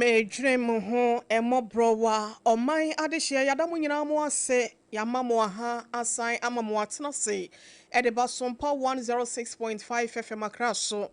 Medwene mo ho mmɔborɔwa ɔman adehyeɛ yɛada mo nyinaa mo ase yɛama mo aha asan ama mo atena ase ɛde ba Sompa 106.5 FM Accra so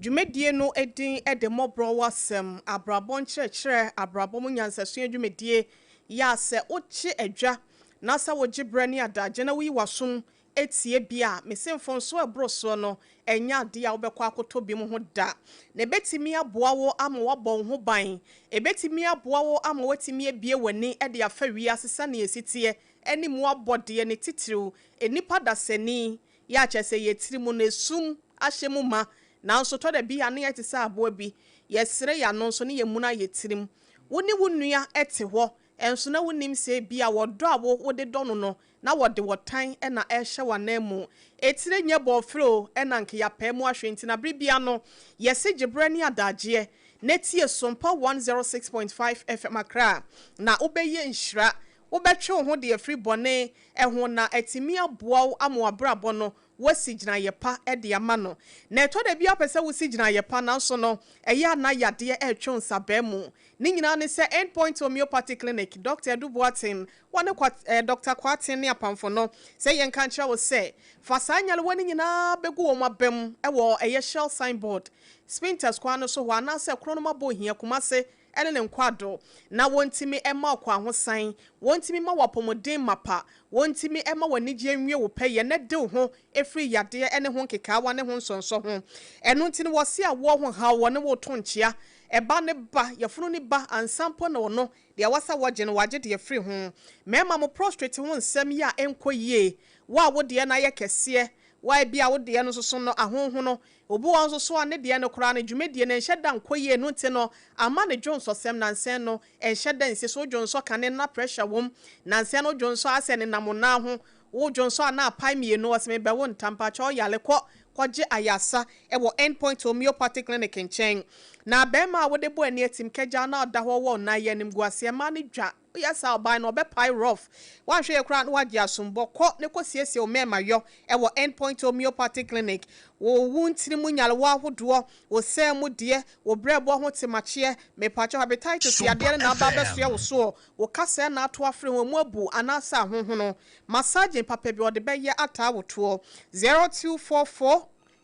dwumadie no edin ɛde mmɔborɔwa sɛm abrabɔ nkyerɛkyerɛ abrabɔ mu nyansasua dwumadie yɛ a sɛ wokye adwa na sɛ wogye berɛ ne adagye na woyi w'asom etie bi a mese mfonso ɛboro soɔ no ɛnyɛ adeɛ a wobɛkɔ akɔtɔ bi mu ho da na ebɛtumi aboa wo ama woabɔ wo ho ban ebɛtumi aboa wo ama woatumi abie w'ani de afa wiase sɛnea esi teɛ ɛne mu abɔdeɛ ne titiriw enipa dasani yɛ akyɛ sɛ yɛtiri mu no esum ahyɛ mu ma nanso tɔ da bi a ne yɛ te sɛ aboa bi yɛsere yɛ ano nso ne yɛ mu no ayɛ tirim wo ne wo nua te hɔ ɛnso na wonim sɛ bi a wɔdɔ a wo wode dɔ no no na wɔde wɔtan ɛna ɛhyɛ w'anan mu etire nyɛ bɔɔfere o ɛna nka yɛapɛɛ mu ahwɛ nti na bere bia no yɛsi gyeberɛ ne adagyeɛ na tie Sompa 106.5 FM Accra na wobɛyɛ nhyira wobɛtwe wo ho de afiri bɔne ɛho na atumi aboa wo ama w'abrabɔ no woasi gyinaeɛ pa de ama no na ɛtɔ da bi apɛ sɛ wosi gyinaeɛ pa nanso no ɛyɛ ana yadeɛ ɛretwe nsabaa mu ne nyinaa ne sɛ Endpoint Homeopathy Clinic Dr. Edu Boateng wɔne kwa Dr. Kwaten ne apamfo no sɛ yɛnka nkyerɛ wo sɛ fa saa nyarewa no nyinaa bɛgu wɔn abam ɛwɔ ɛyɛ Shell signboard Spintex kwan no so hɔ anaasɛ Kronom abɔ ohia Kumase ɛne ne nkwado na wɔntumi ɛma ɔkɔ ahosan wɔntumi ma wɔ mapa wɔntumi ɛma wɔn anigye nwie wo pɛyɛ na de wo ho efiri yadeɛ ɛne ho nkekaawa ne ho nsɔnsɔ ho ɛno nti no wɔsi awoɔ ho haw wɔne wo to nkyea ɛba ne ba yɛfunu ne ba ansampo na ɔno deɛ wasa wɔgye no wagye deɛ firi ho mmarima mo prostate ho nsɛm yi a ɛnkɔ yie wo a wo deɛ no ayɛ kɛseɛ wo a ebi a wo deɛ no soso no ahoho no obi wɔ nso so a ne deɛ no koraa no dwumadie no nhyɛ da nkɔ yie no nti no ama ne dwonsɔsɛm nansɛn no ɛnhyɛ da nsi so dwonsɔ kane na pressure wɔm nansɛn no dwonsɔ asɛ ne nam nan ho wo dwonsɔ a na apae mmienu ɔsɛ mebɛwo ntampakyɛ ɔyale kɔ kɔgye ayasa ɛwɔ Endpoint Homeopathy Clinic nkyɛn na bɛrima a wode bɔ ani atim kɛgya na ɔda hɔ wɔ nan yɛ anim guaseɛ mmaa no dwa woyɛ saa ɔban no ɔbɛpae rough woanhwɛ yɛ koraa na wagye asombɔ kɔ ne kɔ siesie wo mmarima yɔ ɛwɔ Endpoint Homeopathy Clinic wo wo ntiri mu nyarewa ahodoɔ wo sɛn mu deɛ wo brɛboɔ ho temakyeɛ mepakyɛ hepatitis yadeɛ no na aba abɛsoɛ wo soɔ wo kasɛɛ na ato afere wɔn mu abu anaasɛ ahohono massaging papa bi ɔde bɛyɛ ataa wo toɔ 0244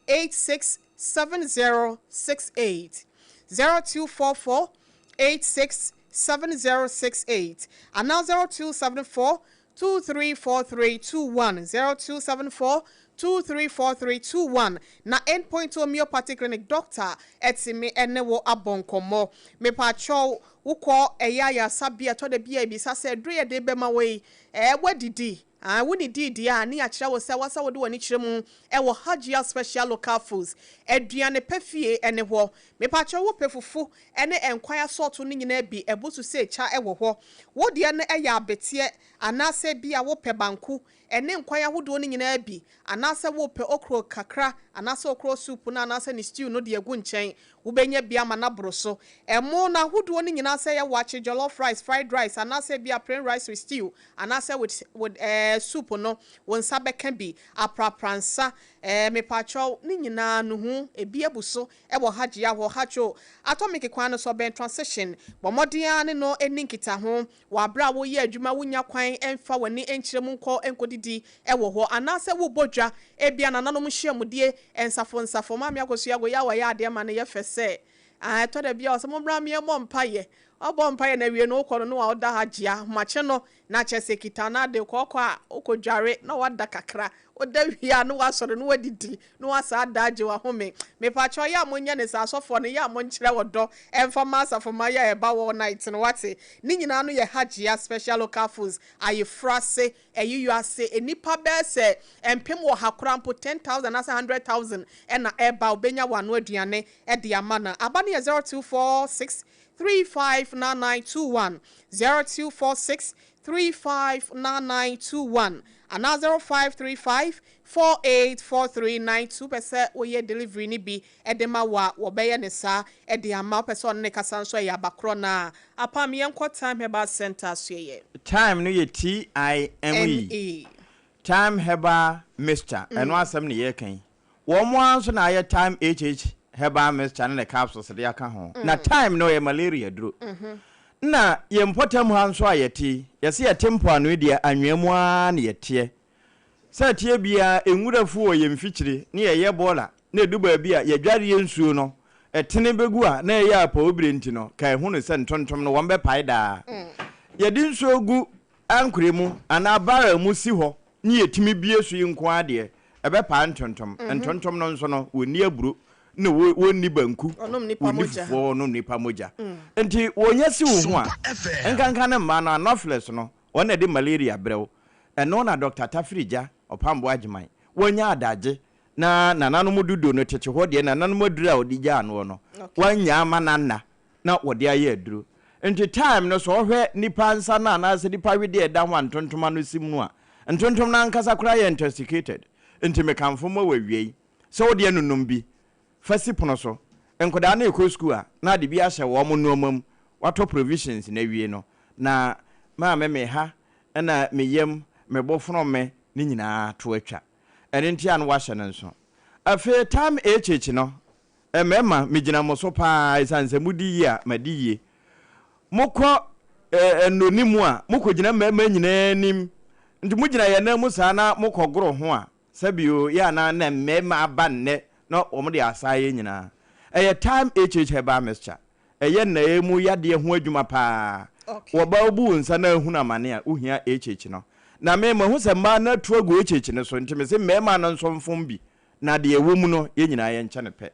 867068 0244 867068 anaa 0274 234321 0274 234321 na Endpoint Homeopathy Clinic doctor ɛtumi ɛne wo abɔ nkɔmmɔ mepakyɛw wokɔ ɛyɛ ayasabea ɛtɔ da bi a ebisa sɛ aduro yɛ de bɛma wo yi ɛɛ wadidi ah woni didi a ne akyerɛ wo sɛ wasa wode w'ani kyerɛ mu ɛwɔ Hajia Special Local Foods aduane pɛ fie ɛne hɔ mepakyɛw wo pɛ fufu ɛne nkwan asɔɔto no nyinaa bi ɛbo so sɛ ekya ɛwɔ hɔ wo deɛ no ɛyɛ abeteɛ anaasɛ bi a wopɛ banku ɛne nkwan ahodoɔ no nyinaa bi anaasɛ wopɛ okro kakra anaasɛ okro soup no anaasɛ ne stew no de agu nkyɛn wobɛnya bi ama n'aboro so ɛmo no ahodoɔ no nyinaa sɛ yɛ wakye jollof rice fried rice anaasɛ bi a plain rice with stew anaasɛ with soup no wo nsa bɛka bi aprapra nsa mepakyɛw ne nyinaa no ho ebi abu so ɛwɔ Hagyia hɔ Hatcho Atomic kwan no so ɔbɛn transition bɔ mmɔden ara ne no ani nkita ho wɔ abere a woyɛ adwuma wonya kwan ɛmfa w'ani nkyerɛ mu nkɔ nkɔdidi ɛwɔ hɔ anaasɛ wobɔ dwa ebia nananom nhyiamudie nsafo nsafo maame Akosua agoyɛ a wɔyɛ adeɛ ma no yɛ fɛ sɛ ɛtɔ da bi a ɔsɛ mommra meɛmmɔ mpayɛ ɔbɔ mpayɛ na awie no wokɔ no no a woda ha gyea ahomakye no na kyerɛ sɛ kita no ade kɔɔkɔ a wokɔ dware na wada kakra woda wie a na wasɔre na wadidi na wasa ada agye wahome mepakyɛ yɛ a monyɛ ne saa asɔfoɔ no yɛ a monkyerɛ wɔ dɔ ɛmfa ma asafo ma yɛ a ɛba wɔ night no wate ne nyinaa no yɛ Hagyia Special Local Foods ayeforo ase ɛyiyo ase nnipa bɛɛ sɛ mpem wɔ ha koraa mpo 10,000 anaasɛ 100,000 ɛna ɛba wobɛnya wano aduane ɛde ama no aba no yɛ 0246 359921 0246 359921 anaa 0535 484392 pɛ sɛ woyɛ delivery ni bi ɛde ma wo a wɔbɛyɛ ne saa ɛde ama wopɛ sɛ ɔne ne kasa nso ɛyɛ abakorɔ no a apam yɛnkɔ Time Herbal Center so yɛ Time no yɛ Time. Me. Time Herbal Mixture ɛno asɛm ne yɛreka yi wɔn mo ara nso na ayɛ Time HH. herbal mixture ne ne capsules de aka ho. Na thyme no yɛ malaria duro. Na yɛn mpɔtam ha nso a yɛte yi, yɛse yɛte mpoano yi deɛ anwea mu ara na yɛteɛ. Sɛ ɛteɛ biara, nwura fu wɔ yɛn mfikyire ne yɛyɛ bɔɔla na ɛdu baabi a yɛdwareɛ nsuo no, ɛtene bɛgu a na ɛyɛ apɔwbire nti no, ka ɛhu no sɛ ntontom no wɔbɛpae daa. Yɛde nsuo gu ankorɛ mu anaa barrel mu si hɔ ne yɛtumi bue so yi nko ara deɛ, ɛbɛpae ntontom. Ntontom no nso no, wɔnni aburo na wɔnni banku, wɔnni fufuo, wɔnom nnipa mogya. Nti wɔnya si wo ho a, nkanka ne mmaa no, anopheles no, wɔn na ɛde malaria brɛ wo. Ɛno na Dɔkta Tafiri Gya, Ɔpamboa Agyeman, wanya adagye na nananom dodo no tete hɔ deɛ nananom aduro a wɔde gyaa noɔ no, wɔanya ama no anna na wɔde ayɛ aduro. Nti time no sɛ ɔhwɛ nipa nsa no anaasɛ nipa wedeɛ a ɛda ho a ntontom ano sim no a, ntontom no ankasa koraa yɛ intoxicated. Nti mekamfo ma wo awiei sɛ wodeɛ no nom bi fa si pono so. Nkwadaa no rekɔ sukuu a, na ade bi ahyɛ wɔn nnoɔma mu, wɔatɔ provisions no awie no, na maame me ha na me yam, me bo fono me, ne nyinaa to atwa. Ɛno nti a na wɔahyɛ no nso. Afei time HH no, mmarima, megyina mo so pa ara ɛsiane sɛ modi yie a, madi yie. Mokɔ nnoni mu a, mokɔgyina mmarima nyinaa anim. Nti mogyina yɛn nan mu saa na mokɔgoro ho a, Sɛbi o, yɛ anaa na mmarima aba nnɛ na wɔn de asa yɛ nyinaa. Ɛyɛ Thyme HH Herbal Mixture. Ɛyɛ nnaeɛ mu yadeɛ ho adwuma paa. Wɔba wobu wo nsa na ahunu amane a, wohia HH no. Na me, mahu sɛ mmaa no atu agu HH no so, nti mese mmarima no nso mfom bi, na deɛ ɛwɔ mu no, yɛn nyinaa yɛnkyɛ no pɛ.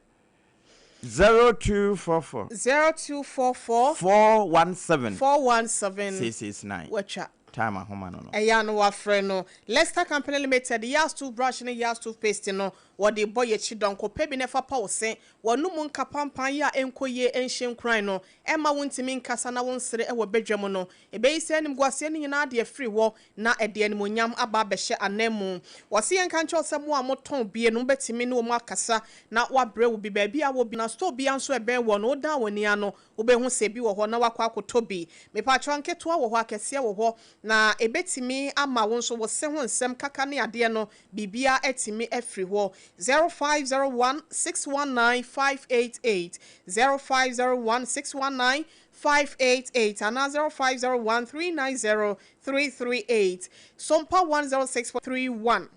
0244. 0244. 417. 417. 669. Watwa. Time ahoma no no. Ɛyɛ a na wafrɛ no. Lester Company Limited, Yas toothbrush ne Yas toothpaste no, wɔde bɔ yɛn akyi dɔnko. Pɛ bi na fa pa wo se. W'anomu nka pampan yi a ɛnkɔ yie nhyɛ nkuran no, ɛmma wontumi nkasa na wonsere wɔ badwa mu no. Ɛbɛyi saa animguaseɛ no nyinaa de afiri hɔ na ɛde animuonyam aba abɛhyɛ ananmu. Wɔse yɛnka nkyerɛ wo sɛ mo a motɔn bie no wobɛtumi ne wɔn akasa na wɔabrɛ wo bi. Baabi a wɔ bi na store biara nso ɛbɛn woɔ no wodan w'ani ara no wobɛhu sɛ ebi wɔ hɔ na woakɔ akɔtɔ bi. Mepakyɛw nketewa wɔ hɔ akɛseɛ wɔ hɔ na ɛbɛtumi ama wo nso wo se ho nsɛm kaka ne adeɛ no biribiara atumi afiri hɔ. 0501 619 588 0501 619 588 anaa 0501 390 338 Sompa 106.31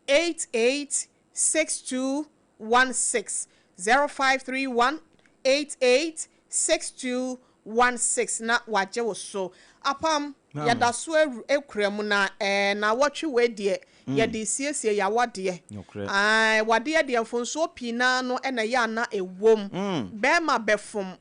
88 6216 0531 88 6216 na wagye wo so. Apam, yɛda so kura mu na ɛɛ naawɔtwe wei deɛ yɛde siesie yɛawadeɛ. Ae, wadeɛ deɛ mfonsoɔ pii naa no na ɛyɛ a na ɛwom. Bɛrima bɛfom,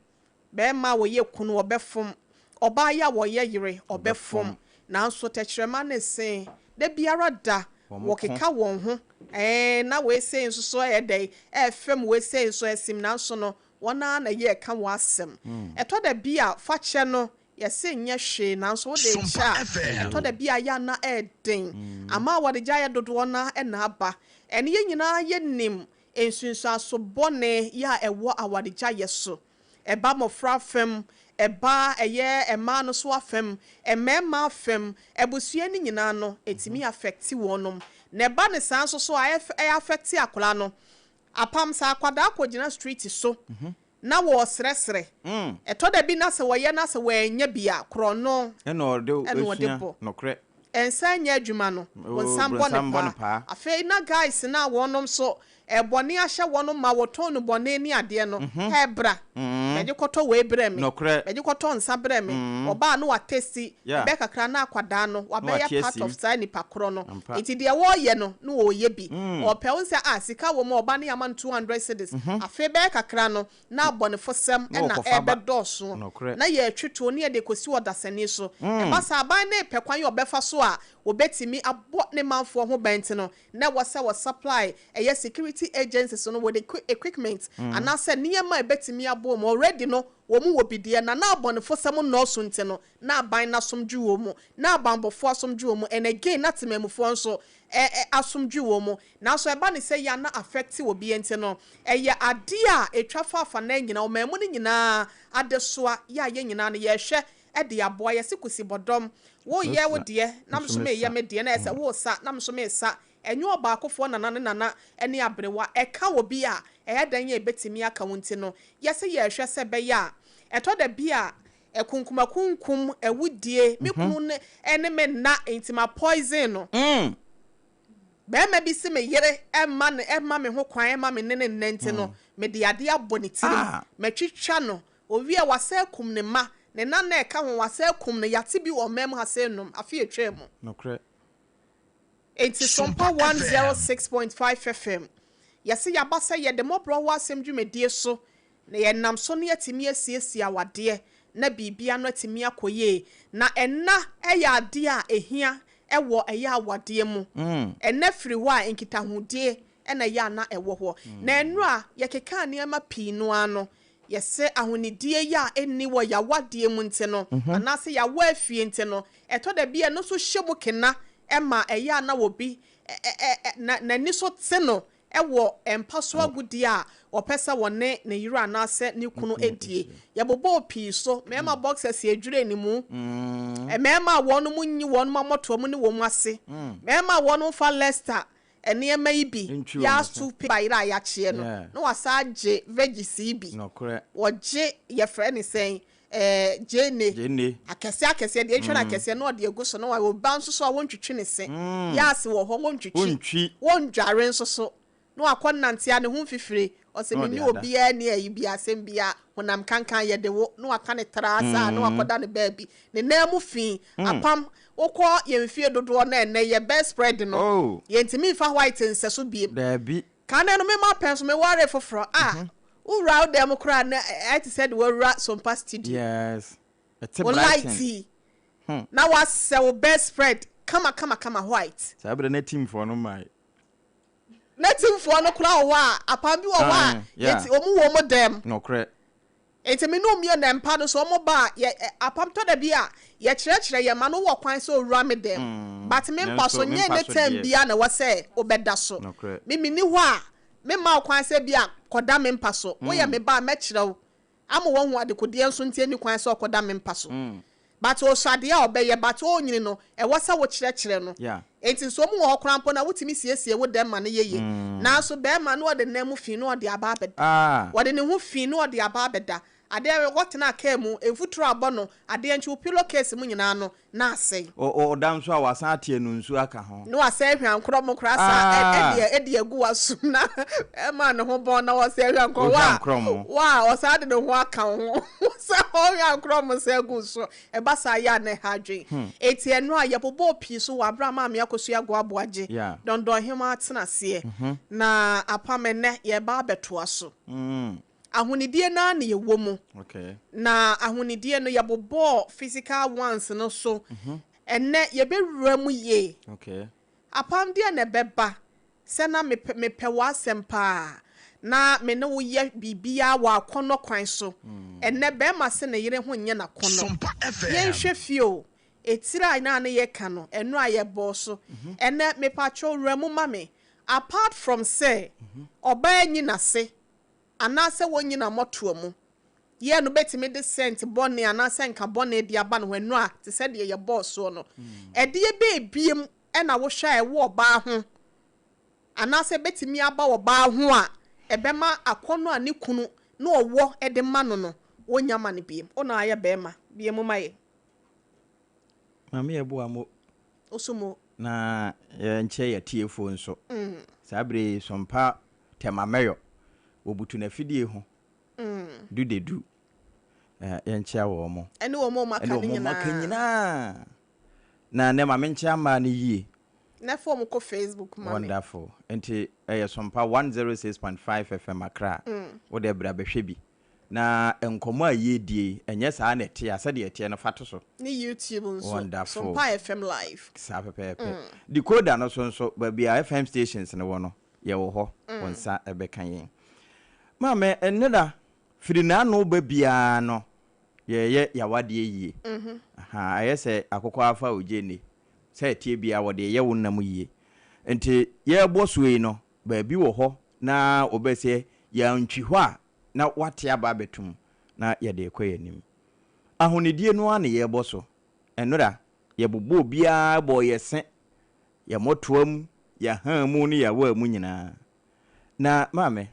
Barima a ɔyɛ kunu, ɔbɛfom. Ɔbaa yi a ɔyɛ yere, ɔbɛfom. Nanso tɛkyerɛma ne se, da biara da, wɔkeka wɔn ho. Ɛɛ, na wei sei nso so ɛyɛ dɛn? Ɛrefam wei sei nso asim. Nanso no, wɔn ara na ɛyɛ ɛka wɔn asɛm. Ɛtɔ da bi a, fakyɛ no, yɛse nyɛ hwee, nanso wode rekyɛ a, ɛtɔ da bi a ɛyɛ a na ɛyɛ den. Ama awaregyaeɛ dodoɔ no ara na aba. Ɛne yɛn nyinaa yɛnim nsunsuanso bɔne yɛ a ɛwɔ awaregyaeɛ so. Ɛba mmɔfra fam, ɛba ɛyɛ mmaa no so afam, mmarima afam, abusua no nyinaa no, ɛtumi affect wɔnom. Na ɛba no saa nso so a, ɛ affect akwadaa no. Apam, sɛ akwadaa kɔgyina street so na wɔresrɛsrɛ, ɛtɔ da bi na sɛ wɔyɛ na sɛ wɔannya bi a, korɔno Ɛna ɔde ɛna ɔde sua bɔ. nokorɛ. Nsa nyɛ adwuma no, Oh, bonsam bɔ ne bronsam bɔ ne paa. paa. Afei na guys no a wɔnom nso Bɔne ahyɛ wɔn ma wɔtɔn nnubɔne ne adeɛ no, Hɛ bra, bɛgye kɔtɔ wei brɛ me, Nokorɛ. bɛgye kɔtɔ nsa brɛ me, Ɔbaa no watesti, ɛbɛyɛ kakra na akwadaa no Na wabɛyɛ wate part asim. of saa nipa korɔ no, Ampa. nti deɛ wɔreyɛ no na ɔreyɛ bi, Ɔpɛ, wohu sɛ ah sika wɔ mu a ɔba no yɛama no 200 cedis, afei bɛyɛ kakra no na abɔnefosɛm Na na wɔkɔfa ba. ɛrebɛdɔɔso, Nokorɛ. na yɛretwe toɔ ne yɛde rekɔsi ɔdasani so. Ɛba saa aban no repɛ kwan a ɔbɛfa so a wɔbɛtumi abɔ ne manfoɔ ho ban nti no, na ɛwɔ sɛ wɔ supply ɛyɛ security agencies no with equipment anaasɛ nneɛma a ɛbɛtumi aboa wɔn. Already no wɔn wɔ bi deɛ, na na abɔnefosɛm nnɔɔso nti no, na aban no asomdwe wɔ mu, na abanbɔfoɔ asomdwe wɔ mu, and again na temamufoɔ nso ɛ ɛ asomdwe wɔ mu. Nanso ɛba ne sɛ yɛ a na affect obi nti no, ɛyɛ adeɛ a ɛtwa fa afanan nyinaa, ɔman mu no nyinaa adesoa yɛ a yɛn nyinaa no yɛrehwɛ de aboa. Yɛse kusi bɔdɔm, woyɛ wo deɛ na me nso meyɛ me deɛ, na ɛyɛ sɛ wosa na me nso mesa. Ɛnyɛ ɔbaakofoɔ nana ne nana ne aberewa. Ɛka obi a, ɛyɛ dɛn a ɛbɛtumi aka wo nti no, yɛse yɛrehwɛ sɛ ɛbɛyɛ a, ɛtɔ da bi a, akunkumakunkum, awudie, me kunu ne ne me nna nti ma poison no. Barima bi se me yere mma no mma me ho kwan mma me ne no nna nti no, mede adeɛ abɔ ne tirim, matwitwa no, owie a wasan akum ne mma, ne nana a ɛka ho wasan akum no, yɛate bi wɔ ɔman mu ha sɛ nnum, afe a ɛtwaa mu. Nokorɛ. Enti Sompa 106.5 FM, yɛse yɛaba sɛ yɛde mmɔborɔ ho asɛm dwumadie so na yɛnam so na yɛatumi asiesie awadeɛ na biribi ano atumi akɔ yie. Na ɛna yɛ adeɛ a ɛhia wɔ ɛyɛ awadeɛ mu. Ɛna firi hɔ a nkitahodie na ɛyɛ a na ɛwɔ hɔ. Na ɛno a yɛkekaa nneɛma pii no ara no, yɛse ahonidie yi a ɛnni wɔ yɛawadeɛ mu nti no, anaasɛ yɛawɔ afie nti no, ɛtɔ da bi a ɛno nso hyɛ mu kena ma ɛyɛ a na obi n'ani so te no wɔ mpa so agodie a ɔpɛ sɛ ɔne ne yere anaasɛ ne kunu die. Yɛbobɔɔ pii so, mmarima boxers yɛdwiree ne mu, mmarima a wɔnom nyi wɔnom amɔtoa mu ne wɔn ase, mmarima a wɔnom fa Leicester nneɛma yi bi, yɛa toothpaste bayerɛ a yɛakyeɛ no, na wɔasan agye veggies yi bi, wɔgye yɛfrɛ no sɛn, Ɛɛ gyeene. Gyeene. Akɛseɛ akɛseɛ deɛ etwa no akɛseɛ na ɔde agu so na wayɛ oba nso so a wɔntwitwi ne se. Yaase wɔ hɔ wɔntwitwi. Wɔntwi. Wɔndware nso so na wakɔ nante a ne ho mfifire. Ɔse Na me ɔde ne ada. obiara nni ayi biara asɛm biara honam kankan yɛde wo na waka ne traa saa na wakɔda ne baabi. Ne nan mu fi. Apam wokɔ yɛn fie dodoɔ no a ɛnnɛ yɛ bed spread no Oh. yɛntumi mfa white nsɛ so biem. Daabi. Kane no me ma pɛn so me waree foforɔ a wo wura wo dan mu koraa na ayɛ te sɛ de wawura Sompa studio. Yes. Ɛte Wo brighten. light yi na wasɛ wo bed spread kama kama kama white. Saa berɛ na teamfoɔ no mmae. Na teamfoɔ no koraa wɔ hɔ a apam bi wɔ hɔ a yɛti wɔn wɔ wɔn dan mu. Nokorɛ. Enti me ne wo mmienu na mpa no so wɔn ba a yɛ apam tɔ da bi a yɛkyerɛkyerɛ yɛn ma no wɔ kwan sɛ owura me dɛm but me mpa so nyɛ ne term biara na ɛwɔ sɛ wobɛda so me menni hɔ a me mma wo kwan sɛ bi a kɔda me mpa so woyɛ me ba a mɛkyerɛ wo ama wahu adekodeɛ nso nti ɛnni kwan sɛ ɔkɔda me mpa so but ɔsɔ adeɛ a ɔbɛyɛ but ɔrenyini no ɛwɔ sɛ wokyerɛkyerɛ no enti nso wɔn wɔ hɔ koraa mpo no a wotumi siesie wo dɛm ma no yɛ yie nanso barima no ɔde nan mu fi na ɔde aba abɛda ɔde ne ho fi na ɔde aba abɛda adeɛ ɔtenaa kaa mu mfuturo abɔ no adeɛ nkye wo pillow case mu nyinaa no na asɛe. Ɔda nso a wasan ate anu nsuo aka ho. Na wasan ahwa nkorɔm koraa saa ɛde ɛde agu w'asom na ɛma ne ho bɔn na wasan ahwa nkorɔm wa wa ɔsan de ne ho aka wo ho sɛ ɔhwa nkorɔm sɛ agu so ɛba saa yɛ a na ɛha adwen eti ɛno a yɛbobɔɔ pii so wɔ abere a Maame Akosua Agoaboagye Dɔndɔnhemaa tena aseɛ na apam ɛnɛ yɛreba abɛtoa so. Ahonidie no ara na yɛwɔ mu. Na ahonidie no, yɛbobɔɔ physical ones no so. Ɛnnɛ, yɛbɛwura mu yie. Apam deɛ na ɛbɛba sɛ na mepɛ, mepɛ w'asɛm pa ara, na me ne wo yɛ biribiara wɔ akɔnnɔ kwan so. Ɛnnɛ, barima se ne yere ho nyɛ no akɔnnɔ. Yɛnhwɛ fie o, etire a na ne yɛka no, ɛno a yɛbɔɔ so. Ɛnnɛ, mepakyɛw wura mu ma me. Apart from sɛ ɔbaa nyi n'ase anaasɛ wonyi n'amɔtoa mu yɛ no bɛtumi de scent bɔne anaasɛ nka bɔne de aba ne ho ɛno a te sɛ deɛ yɛbɔɔ soɔ no ɛdeɛ bɛɛ biem na wohwɛ a ɛwɔ ɔbaa ho anaasɛ ɛbɛtumi aba ɔbaa ho a ɛbɛma akɔnnɔ a ne kunu na ɔwɔ de ma no no wɔnnya ma no biem. Wo na ayɛ bɛɛma biem ma yɛ. Maame yɛ boa mo. Oso mo. Na yɛnkyɛ yɛ atiefoɔ nso. Saa berɛ yi Sompa Tɛmamɛyɔ wɔbutu n'afidie ho du de du. Yɛnkyea wɔn mo. Ɛne wɔn a wɔaka Ɛne no wɔn a wɔaka nyinaa. nyinaa. Na nnɛ ma menkyea mmaa no yie. Na fa wɔn kɔ Facebook ma me. Wonderful. Nti ɛyɛ Sompa 106.5 FM Accra. Wo deɛ bra bɛhwɛ bi. Na nkɔmmɔ a yɛredie yi, ɛnyɛ saa na ɛte a, sɛdeɛ ɛteɛ no fa to so. Ne YouTube nso, Wonderful. Sompa FM Live. Saa pɛpɛɛpɛ. Decoder no so nso, baabi a FM stations no wɔ no, yɛwɔ hɔ. Wo nsa bɛka yɛn. Maame, nnɛda, firi n'ano ba biara no, yɛreyɛ y'awadeɛ yie. Ahaa, ayɛ sɛ akokɔ afa ogye nni. Sɛ ɛteɛ biara, wɔde reyɛ wo nna mu yie. Nti yɛrebɔ soɔ yi no, baabi wɔ hɔ na wɔbɛsɛ yɛantwi hɔ a, na woate aba abɛtom na yɛde rekɔ yɛn anim. Ahonidie no ara na yɛrebɔ so. Nnora, yɛbobɔɔ obiara bɔɔ yɛn se, yɛn mmɔtoam, yɛahaa mu ne yɛawaa mu nyinaa. Na maame,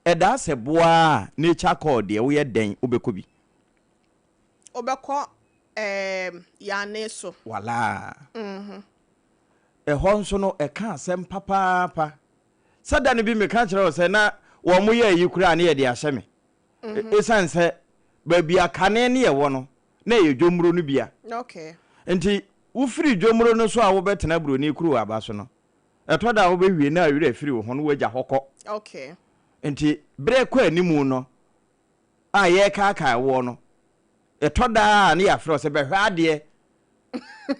ɛdaa sɛ boa a nature call deɛ woyɛ dɛn wobɛkɔ bi? Wobɛkɔ ɛɛm yane so. Walaa. Ɛhɔ nso no ɛka asɛm papaapa. Sɛ da no bi meka kyerɛ wo sɛ na wɔn yɛ ayi koraa ne yɛde ahyɛ me. Ɛsiane sɛ baabi a kane ne yɛwɔ no na ɛyɛ dwommuro no bia. Nti wofiri dwommuro no so a wobɛtena buroni kuro aba so no, ɛtɔ da a wobɛwie na awerɛ afiri wo ho no woagya hɔ kɔ. Nti berɛ kɔ animu no a yɛrekaakae woɔ no, ɛtɔ da a ne yɛafrɛ wo sɛ bɛhwɛ adeɛ.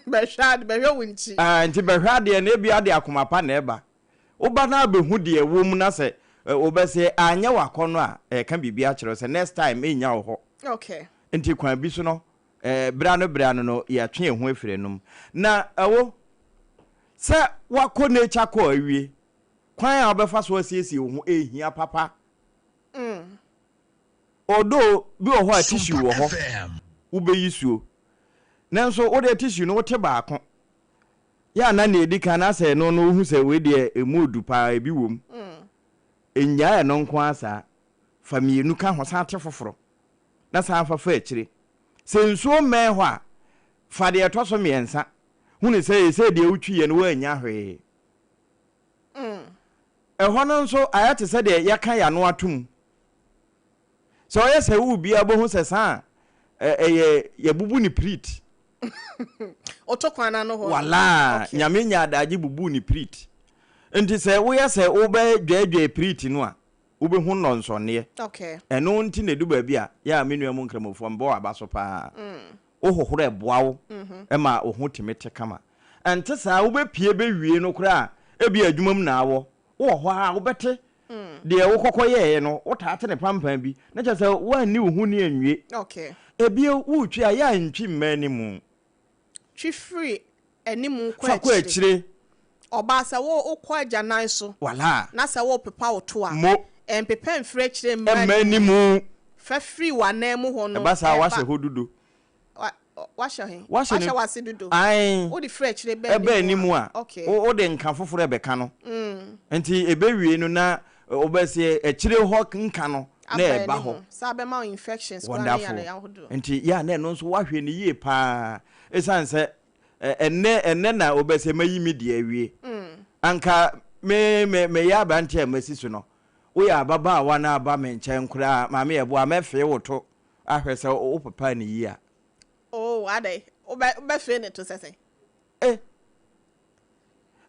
Bɛhwɛ ade, bɛhwɛ wo nkyi. Ah, nti bɛhwɛ adeɛ no, ebia de akoma pa na ɛba. Woba na abɛhu deɛ ɛwɔ mu na sɛ wobɛsɛ anyɛ w'akɔnnɔ a, ɛreka biribi akyerɛ wo sɛ next time ɛnnya wo hɔ. Nti kwan bi so no, berɛ ano berɛ ano no, yɛatwe yɛn ho afiri ɛno mu. Na ɛwo, sɛ woakɔ nature call awie, kwan a wobɛfa so asiesie wo ho ɛhia papa. Although bi wɔ hɔ a tissue wɔ hɔ, wobɛyi suo. Nanso wodeɛ tissue no wote baako. Yɛ a na nea ɛdi kan na sɛ ɛno no wohu sɛ wei deɛ ɛmu odu paa ebi wɔ mu. Nnyae ɛno nko ara saa. Fa mmienu ka ho san te foforɔ na san fa fa akyire. Sɛ nsuo mmɛn hɔ a, fa deɛ ɛtɔ so mmiɛnsa. Hunu sɛ seesei deɛ wotwiiɛ no woannya hwee. Ɛhɔ no nso ayɛ te sɛ deɛ yɛaka yɛn ano atom. Sɛ ɔyɛ sɛ wo biara bɛhu sɛ saa a ɛyɛ yɛbubu ne pirit. Ɔtɔ kwan no ano hɔ no. Walaa, Okay. Nyame nya adagye bubuu ne pirit. Nti sɛ woyɛ sɛ wobɛdwaadwaa pirit no a, wobɛhu nnɔnsɔnneɛ. Okay. Ɛno nti na ɛdu baabi a, yɛ a me nua mu Nkramofoɔ, mebɔ w'aba so paa. Wohohoro a ɛboa wo ma wo ho tumi te kama. Ɛnte saa, wobɛpue bɛwie no koraa a, ebia adwuma mu na awɔ. Wowɔ hɔ ara a, wobɛte deɛ wokɔkɔ yɛeɛ no, wotaa te ne pampan bi, na kyerɛ sɛ woanni wo ho ni anwie. Okay. Ebio, woretwi a, yɛ a ntwi mma anim. Twi firi anim kɔ Fa kɔ akyire. akyire. Ɔbaa, sɛ wo wokɔ agyanan so Wala. na sɛ worepepa wo to a, Mo. mpepa mfiri akyire mma Mma anim. anim. Fa firi w'anan mu hɔ no Ɛba saa a, ba. woahyɛ hɔ dudo. Wa, wahyɛ he? Wahyɛ Wahyɛ no. w'ase dodo. Ae. Wode firi akyire ba Ɛba anim anim a, a, okay. wo, wode nka foforɔ ɛbɛka no. Nti ɛbɛwie no na wobɛseɛ akyire hɔ nka no na Aba ɛba anim. hɔ. Saa bɛma wo infections koraa ne Wonderful. yare ahodoɔ. Nti yɛ a na ɛno nso woahwɛ no yie paa. Ɛsiane sɛ ɛ, ɛnnɛ, ɛnnɛ na wobɛsɛ mayi me deɛ awie. Anka me, me, meyɛ aberanteɛ a masi so no, woyɛ ababaawa na aba me nkyɛn koraa a, Maame Yɛboa, mɛfee wo to ahwɛ sɛ wo papa ne yie a. Oh, adɛn? Wobɛ, wobɛfee ne to sɛ sɛn? Eh,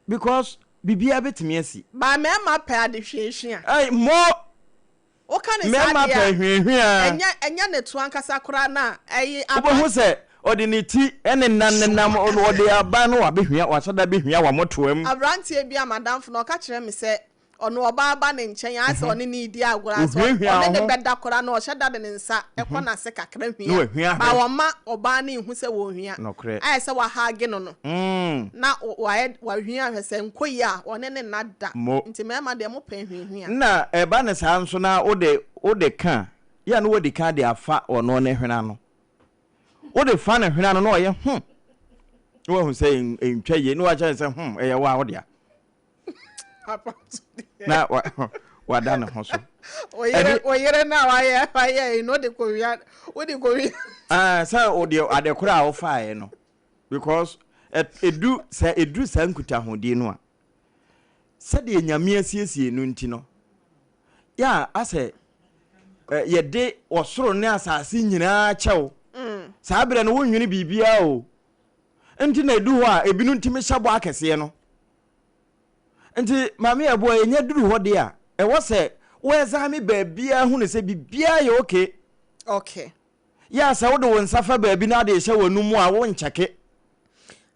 because biribiara bɛtumi asi. Ba mmarima pɛ ade hwiahwia. Ei, mo! Woka ne saa Mmarima deɛ pɛ a, hwiahwia. ɛnyɛ, ɛnyɛ ne to ankasa koraa na ɛyi aba. Wobɛhu sɛ ɔde ne ti ne nan nenam, ɔde aba no wabɛhwia, wahyɛ da bɛhwia w'amotoam. Aberanteɛ bi a m'adamfo no, ɔka kyerɛ me sɛ ɔno ɔbaa ba ne nkyɛn ayɛ sɛ ɔne no redi agorɔ a, sɛ Ohuahua ɔne wo no ho. bɛda koraa no, ɔhyɛ da de ne nsa kɔ n'ase kakra Na hwia. wahwia Ba hwɛ. ɔmma ɔbaa no nhu sɛ wɔrehwia. Nokorɛ. Ayɛ sɛ wahaage no no, na wayɛ wahwia ahwɛ sɛ nkɔ yie a, ɔne no nna da. Mo. Nti mmarima deɛ mopɛ hwiahwia. Na ɛba no saa nso na wode wode ka a, yɛ a na wadi kan de afa ɔno ne hwene ano. Wode fa ne hwene ano na ɔyɛ hmm, na wahu sɛ ɛntwa yie, na wakyerɛ no sɛ hmm, ɛyɛ wo a wo dea. Na wada ne ho so. Oyere no a wayɛ wayɛ yi no wode kɔwia wode kɔwia. Ah, sɛ wode ade korɔ a wofaeɛ no because ɛdu sɛ ɛduru saa nkutahodie no a sɛdeɛ Nyame asiesie no nti no yɛ a asɛ yɛde ɔsoro ne asase nyinaa kyɛw saa berɛ no wonwene biribiara o nti na ɛdu hɔ a ebinom tumi hyɛ bɔ akɛseɛ no Nti Maame Yeboah yɛnya duru hɔ deɛ a, ɛwɔ sɛ wo examine baabiara hunu sɛ biribiara yɛ okay. Okay. Yɛ a sɛ wode wo nsa fa baabi na ade rehyɛ w'anum a wo nkyɛke.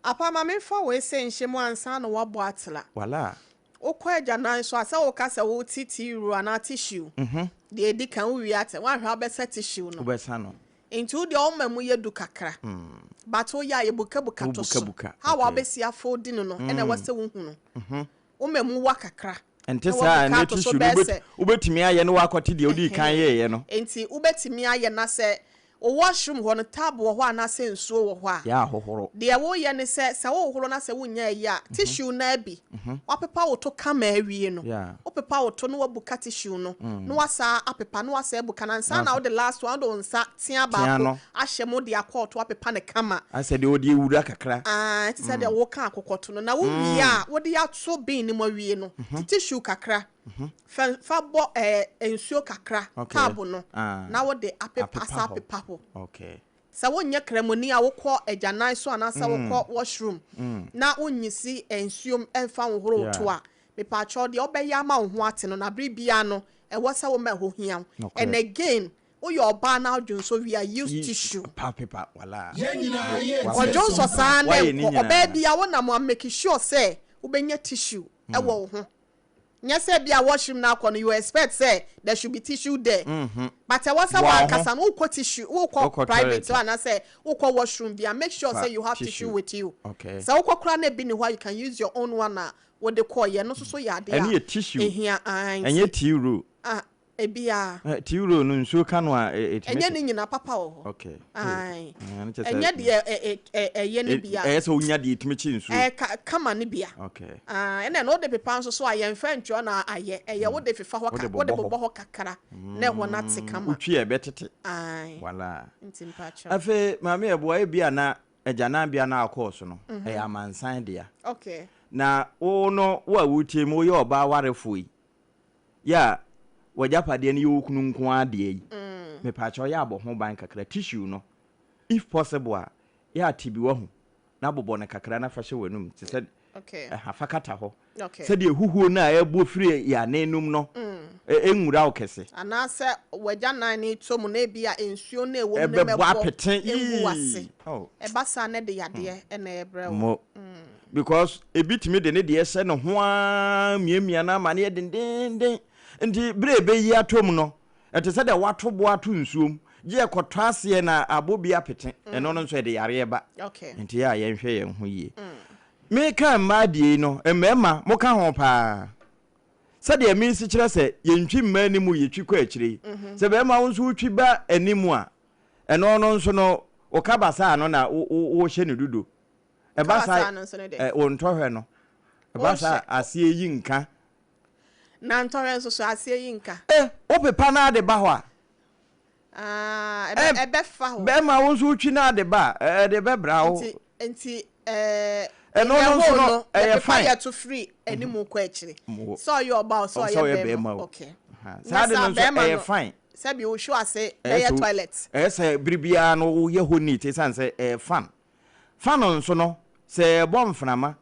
Apa ma memfa wei sɛ nhyɛ mu ansa na woabɔ atela. Wala. Wokɔ agyanan so a, sɛ woka sɛ wote tea roll anaa tissue, deɛ ɛdi kan wowie ate, woanhwɛ a wobɛsa tissue no. Wobɛsa no. Nti wo deɛ ɔma mu yɛ du kakra but woyɛ a yɛbukabuka to so. How a wobɛsi afoldi no no ɛna ɛwɔ sɛ wohu no. Woma mu wa kakra Ɛnte na saa a, wabuka ɛnɛ ato so tissue no bɛyɛ sɛ wobɛtumi ayɛ na woakɔte deɛ wodii kan ɛhɛn. yɛeɛ no. Nti wobɛtumi ayɛ na sɛ. Wo washroom hɔ no, tub wɔ hɔ anaasɛ nsuo wɔ hɔ a, Yɛ ahohoro. deɛ woyɛ ne sɛ, sɛ wohohoro na sɛ wonnya ayi a, tissue no ara bi, woapepa wo to kama awie no, wopepa wo to na woabuka tissue no, na woasan apepa, na woasan abuka no ansa na wode last one, wode wo nsa tea baako no. ahyɛ mu de akɔ wo to apepa no kama. Asɛ deɛ wɔde awura kakra. Aane, te sɛ deɛ woka akokɔto no. Na wowie a, wode ato bin no mu awie no, te tissue kakra Fa fa bɔ ɛɛ nsuo kakra Okay. tub no Ah. na wode apepa Apepa asa hɔ. apepa hɔ. Okay. Sɛ wonyɛ kramoni a wokɔ agyanan so anaasɛ wokɔ washroom na wonyisi nsuo mfa nhohoro wo to Yeah. a, mepaakyɛw deɛ wobɛyɛ ama wo ho ate no na bere biara no ɛwɔ sɛ woma ɛhɔ hia wo. Nokorɛ. And again, woyɛ ɔbaa na wodwonsɔ wie a, use tissue. Pa pepa wala. Yɛn nyinaa yɛ Wa- tie Ɔdwonsɔ saa na Wayɛ ne ɛnkɔ. nyinaa. Ɔbaa biara wonam a make sure sɛ wobɛnya tissue ɛwɔ wo ho. Nyɛ sɛ bi a washroom na akɔ no you expect sɛ there should be tissue there. But ɛwɔ sɛ Boa wo ho. wankasa no wokɔ tissue wokɔ Wokɔ private toilet. hɔ anaasɛ wokɔ washroom bi a make sure Fa sɛ you have tissue. tissue with you. Okay. Sɛ wokɔ koraa na ebi ni hɔ a you can use your own one a wode kɔɔyɛ no nso so yɛ adeɛ Ɛno a yɛ tissue. ehia ae Ɛnyɛ nti tea roll. ah ebi a Tea roll no nsuo ka no a ɛtumi ɛnyɛ te. ne nyinaa papa wɔ hɔ. Okay. Ae. Ɛno kyerɛ sɛ- Ɛnyɛ deɛ ɛyɛ ne bia. Ɛyɛ sɛ wonya deɛ ɛtumi kye nsuo. Ɛyɛ kama ne bia. Okay. Ah, ɛna ɛno wode pepa nso so a yɛmfa ntwerɛ na ayɛ ɛyɛ wode fefa hɔ ka Wode wode bobɔ hɔ. bobɔ hɔ kakra na ɛhɔ no ate kama. Wotwi a ɛbɛtete. Ae. Wala. Nti mpakyɛw. Afei maame ɛboa ebi a na agyananbea no akɔɔ so no ɛyɛ amansan dea. Okay. Na wo no wo a wotie mu woyɛ ɔbaa warefoɔ yi yɛ a w'agyapadeɛ no yɛ wo kunu nko ara deɛ yi mepaakyɛw yɛ abɔ ho ban kakra tissue no if possible a yɛ ate bi wahu na bobɔ no kakra na fa hyɛ w'anum te sɛ Okay. ɛha fa kata hɔ Okay. sɛdeɛ huhuo no a ɛbɔ firi yɛ ananum no ɛnwura wo kɛse. Anaasɛ w'agyanan no tɔ mu na ebi a nsuo no a ɛwɔ mu no Ɛbɛbɔ mɛbɔ apete ngu w'ase. Oh. Ɛba saa na ɛde yadeɛ ɛna ɛbrɛ wo. Mo. Because ebi tumi de ne deɛ hyɛ ne ho ara miamia no ama no yɛ dendenden. Nti bere a ɛbɛyi atɔ mu no, ɛte sɛ deɛ wato bo ato nsuom. Gye ɛkɔtɔ aseɛ na abɔ bi apete. Ɛno no nso ɛde yareɛ ba. Okay. Nti yɛ a yɛnhwɛ yɛn ho yie. Meka mmaa deɛ yi no, mmarima moka ho paa. Sɛdeɛ mesi kyerɛ sɛ yɛntwi mmaa anim yɛtwi kɔ akyire yi. Sɛ bɛrima wo nso wotwi ba anim a, ɛno no nso no, wo kaba saa no na wohyɛ no dudo. Ɛba Kaba saa saa no nso ne dɛ? Wo ntɔhwɛ no. Ɛba saa Wohyɛ- aseɛ yi nka. Na ntɔhwɛ nso so aseɛ yi nka. Wopepa no ade ba hɔ a. Ah, ɛbɛfa hɔ. Bɛrima wo nso wotwi no ade ba a, ɛde bɛbra wo. Nti Ɛno no nso no, no ɛyɛ yɛpepa fine. yɛto firi anim kɔ akyire. Mo. Sɛ ɔyɛ ɔbaa o, sɛ Sɛ ɔyɛ ɔyɛ bɛrima. bɛrima o. Okay. Aha. Na Saa de no saa nso bɛrima ɛyɛ no, fine. Sɛbi wohwɛ ase Ɛyɛ bɛyɛ sɛ toilet. Ɛyɛ sɛ bere biara no woyɛ hɔ neat ɛsiane sɛ ɛyɛ fan. Fan nso no, sɛ ɛbɔ mframa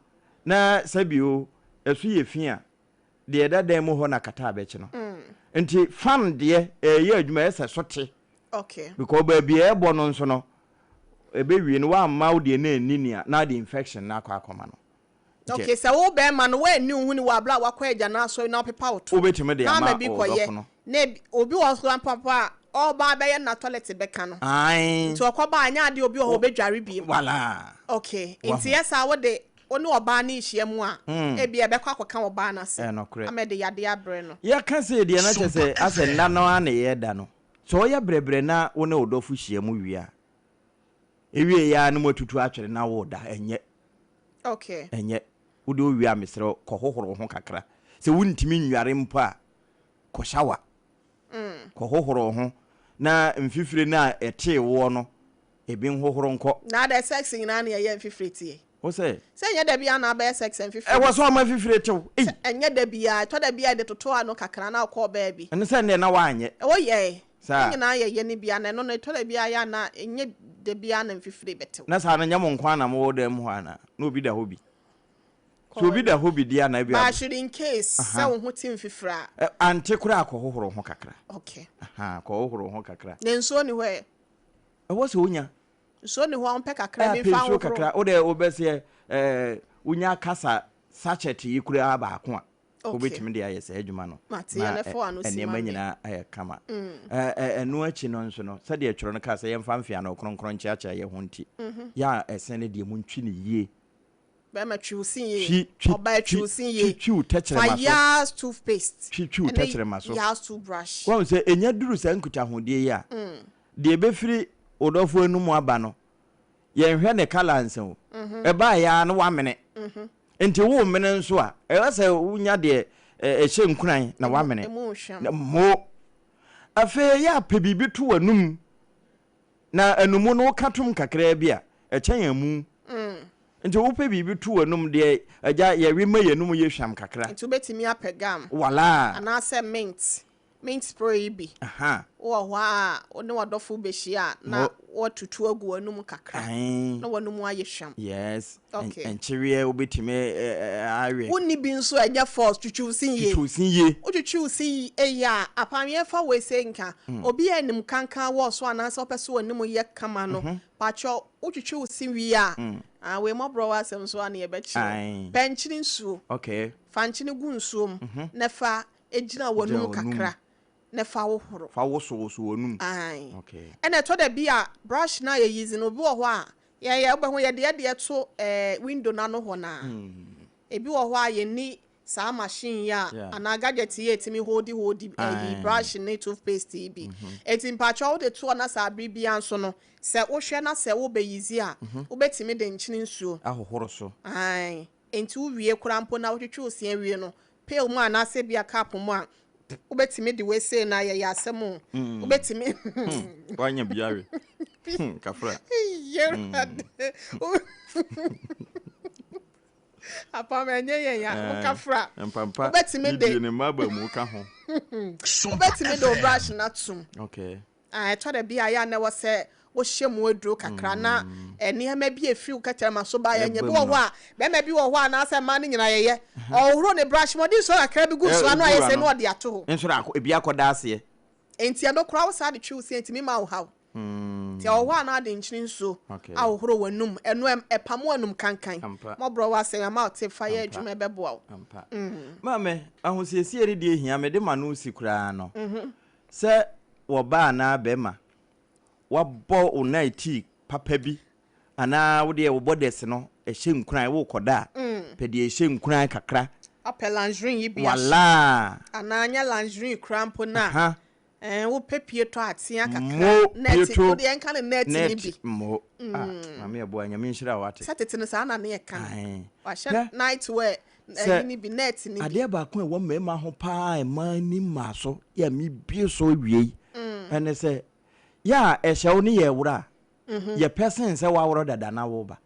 na sɛbi o, ɛso yɛ fi a, deɛ ɛda dan mu hɔ na kata abɛkye no. Nti fan deɛ ɛyɛ adwuma ɛyɛ sɛ so te. Okay. Because baabi a ɛbɔ no nso no, ɛbɛwie no woamma wo deɛ na ɛnni nea na de infection na akɔ akɔma no. Okay, sɛ wo bɛrima no woanni wo ho ni wɔ abere a wakɔ agya no asɔre na wopepa wo to. Wobɛtumi de Na ama ama bi wo kɔyɛ. dɔfo no. Na obi wɔ so papa a ɔba bɛyɛ na toilet bɛka no. Ae. Nti ɔkɔba a nyɛ adeɛ obi wɔ hɔ obɛdware biem. Wala. Okay, Wahu. nti yɛ saa wode wo ne ɔbaa no nhyia mu a, ebi ɛbɛkɔ akɔka ɔbaa no ase. Ɛnokorɛ. Ama ɛde yadeɛ abrɛ no. Yɛka sɛ deɛ na kyerɛ sɛ asɛ nna no ara na yɛda no. Sɛ ɔyɛ brɛbrɛ na wo ne wo dɔfo hyia mu wie a, ewie yɛ a na moatutu atwere na woda, ɛnyɛ. Okay. Ɛnyɛ. Wode wowie a mesrɛ wo, kɔhohoro wo ho kakra. Sɛ wontumi nnware mpo a, kɔ shower. Kɔhohoro wo ho na mfifire no a ɛtee woɔ no, ebi nhohoro nkɔ. Na adɛ sex nyinaa na yɛyɛ mfifire tie? Wo sɛ? Sɛ ɛnyɛ da biara na abɛyɛ sex mfifire. Ɛwɔ sɛ ɔma fifire tew. Ei! Sɛ ɛnyɛ da biara, ɛtɔ da biara yɛde toto ano kakra na wokɔ baabi. Ɛno sɛ nnɛ na woanyɛ. Ɛwɔ yɛe. Saa. Ne nyinaa yɛyɛ no bia na ɛno no ɛtɔ da biara yɛ a na ɛnyɛ da biara na mfifire bɛtew. Na saa no nyɛ mo nko ara na mowɔ dan mu hɔ anaa? Na obi da hɔ bi? Sɛ obi da hɔ bi deɛ a na ebia. But should in case sɛ wo ho te mfifire a. Ɛ, ante koraa kɔhohoro wo ho kakra. Okay. Ahaa, kɔhohoro wo ho kakra. Na nsuo ni hɔ ɛ? Ɛwɔ sɛ wonya. Nsuo ni hɔ a wompɛ kakra bi Ɛ, pɛ mfa nsuo nhohoro. kakra. Wo deɛ wobɛseɛ ɛɛ, wonya kasa sachet yi koraa baako a, wobɛtumi de ayɛ saa adwuma no Mate, na yɛn ɛfɔ ano si nneɛma ma me. nyinaa ayɛ kama. Ɛno akyi no nso no, sɛdeɛ twerɛ no kaa sɛ yɛmfa mfeano kronkron nkyeakyea yɛn ho nti, yɛ a ɛsɛn no deɛ montwi no yie. Bɛrima twi wo sin yie. Twi, twi, Ɔbaa twi twi, wo sin twi, yie. twi wo Fa tɛkyerɛma so. Yas toothpaste Twi, twi wo ɛne tɛkyerɛma so. Yas toothbrush. Woahu sɛ ɛnya duru saa nkutahodie yi a, deɛ ɛbɛfiri wo dɔfo anum aba no, yɛnhwɛ ne colour nsa o. Ɛbaeɛ ara na woamene. Nti woremene nso a, ɛwɔ sɛ wonya deɛ ɛhyɛ nkuran na woamene. Mo. Afei yɛ a pɛ biribi to w'anum na anumu no woka tom kakraa bi a, ɛkyɛn amu. Nti wopɛ biribi to w'anum deɛ agya yɛwe ma yɛn anum yɛ hwam kakra. Nti wobɛtumi apɛ gum. Walaa. Anaasɛ mint. Mint spray yi bi. Wowɔ hɔ a, wo ne w'adɔfo bɛhyia a, na woatutu agu w'anum kakra. Na w'anum ayɛ hwam. Yes. Okay. Nkyeweɛ wobɛtumi awe. Wonni bi nso a, ɛnyɛ force, twitwi wo se yie. Twitwi wo se yie. Wotwitwi wo se yie a, apam yɛmfa wei sei nka. Obi a anim kankan wɔ so anaasɛ wopɛ sɛ w'anim yɛ kama no, pakyɛ wotwitwi wo se wie a, ah, wei mmɔborɔ w'asɛm so a na yɛbɛkyerɛ wo. Pɛ nkyene nsuo. Okay. Fa nkyene gu nsuo mu na fa gyina w'anum kakra na fa hohoro. Fa wosowoso w'anum. Ae. Okay. Ɛna ɛtɔ da bi a brush no a yɛ use no obi wɔ hɔ a yɛyɛ wobɛhu yɛde yɛdeɛ to eh, window no ano hɔ no a. Ebi wɔ hɔ a yɛnni saa machine yi a anaa gadget yi a ɛtumi holdi holdi ɛyi brush ne toothpaste yi bi. Enti mpakyɛw wode to hɔ na saa bere biara nso no sɛ wohwɛ na sɛ wobɛ use a wobɛtumi de nkyene nsuo. Ahohoro so. Ae. Enti wowie koraa mpo na wotwetwe wo se awie no, pail mu anaasɛ ebia cup mu a, wobɛtumi de wei sei no ayɛ, yɛ asɛm o. Wobɛtumi. Woanya bi awe. Kafra. Yɛwurade. Apam ɛnyɛ yɛn ya, wo kafra. Mpampa. Wobɛtumi de. Didie ne mma aba mu ka ho. Wobɛtumi de wo brush no atom. Okay. A Ɛtɔ da bi a, ɛyɛ a na ɛwɔ sɛ wohyɛ mu aduro kakra na nneɛma bi a ɛfiri wo kɛtrɛma so ba yɛ nyɛ. Bi wɔ hɔ a, barima bi wɔ hɔ a anaasɛ mmaa no nyinaa yɛyɛ. Ɔhohoro ne brush mu, ɔde nsuo kakra bi gu nsuo ano ayɛ sei na ɔde ato hɔ. Nso na ebi akɔda aseɛ. Enti ɛno koraa wo saa de twe wo se a, ɛtumi ma wo haw. Nti ɛwɔ hɔ a na ade nkyene nsuo ahohoro w'anum. Ɛno ɛpamo anum kankan. Mmɔborɔ wɔ asɛm yi ama wo tip fa yɛ adwuma ɛbɛboa wo. Ampa. Maame, ahosiesie no deɛ hia, mede m'ano si koraa no. Sɛ wɔbaa anaa bɛrima, woabɔ wo nightie papa bi anaa wo deɛ wo bɔdɛs no ɛhyɛ nkuran worekɔda a, pɛ deɛ ɛhyɛ nkuran kakra. Wopɛ lingerie yi bi ahyɛ. Walaa. Anaa nyɛ lingerie koraa mpo no a, ɛɛ wopɛ pieto atea kakra. Mo Net, pieto. wo deɛ nka no net no Net bi. mo. Ah, Maame Aboa, Nyame nhyira wo ate. Sɛ tete no saa na ne yɛka no. Ae. Wahyɛ Hwɛ. night wear Sɛ Ɛyi no bi, net no bi. adeɛ baako a ɛwɔ mmarima ho paa a mmaa ani mmaa so yɛ a mebue so awiei ɛne sɛ yɛ a ɛhyɛ wo ne yɛ ɛworɔ a yɛpɛ sen sɛ woaworɔ dada na woba.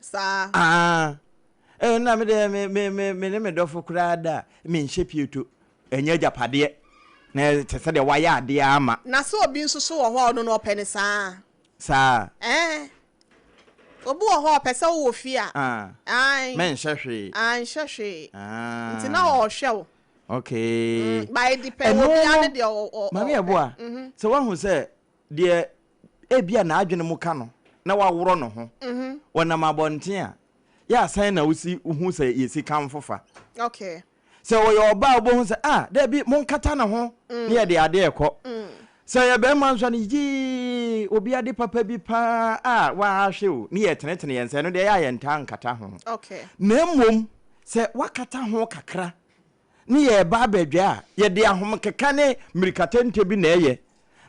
Saa. Aa eh, na me deɛ me me me me ne me dɔfo koraa da a menhyɛ pieto ɛnyɛ agyapadeɛ na ɛte sɛ deɛ wayɛ adeɛ ama. Na sɛ obi nso so wɔ hɔ a ɔno no ɔpɛ no saa. Saa. Ɛɛ. Obi wɔ hɔ a ɔpɛ sɛ wowɔ fie a. Ah. Ae. Mɛnhyɛ hwee. Ah, nhyɛ hwee. Ah. Nti na ɔrehwɛ wo. Okay. But it depend. Ɛno Obiara ne no, deɛ ɔ ɔ Maame ɔpɛ. Ɛboa, sɛ woahu sɛ deɛ ebia n'adwene mu ka no na waworɔ ne ho, ɔnam abɔnten a, yɛ a sɛn na wosi hu sɛ yɛsi kamfo fa? Okay. Sɛ ɔyɛ ɔbaa a wobɛhu sɛ ah dabi monkata ne ho ne yɛde adeɛ rekɔ. Sɛ ɔyɛ barima nso a no yee obi ade papa bi paa a wahwe o ne yɛtenetene yɛn nsa ɛno deɛ ɛyɛ a yɛntaa nkata ho. Na mmom sɛ wakata ho kakra ne yɛreba abɛdwa a yɛde ahomkeka ne mmirikatɛntɛ bi na ɛyɛ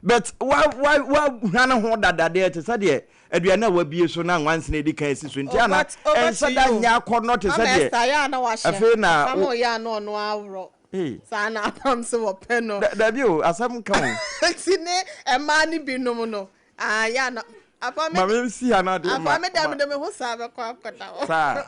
But wa wa wahwane ho dada deɛ te sɛ deɛ aduane a wabie so na nwansena edi kan asi so nti ana ɛnhyɛ da nyɛ akɔnnɔ te sɛ deɛ afei na wo. Yɛ a na ɔno aworɔ. Saa na apam sɛ wɔpɛ no. Dabi o asɛm nka o. Nti ne mmaa no binom no yɛ a na apa me. Maame nsi ha na de ma. Apa me deɛ mede me ho saa bɛkɔ akɔda hɔ. Saa.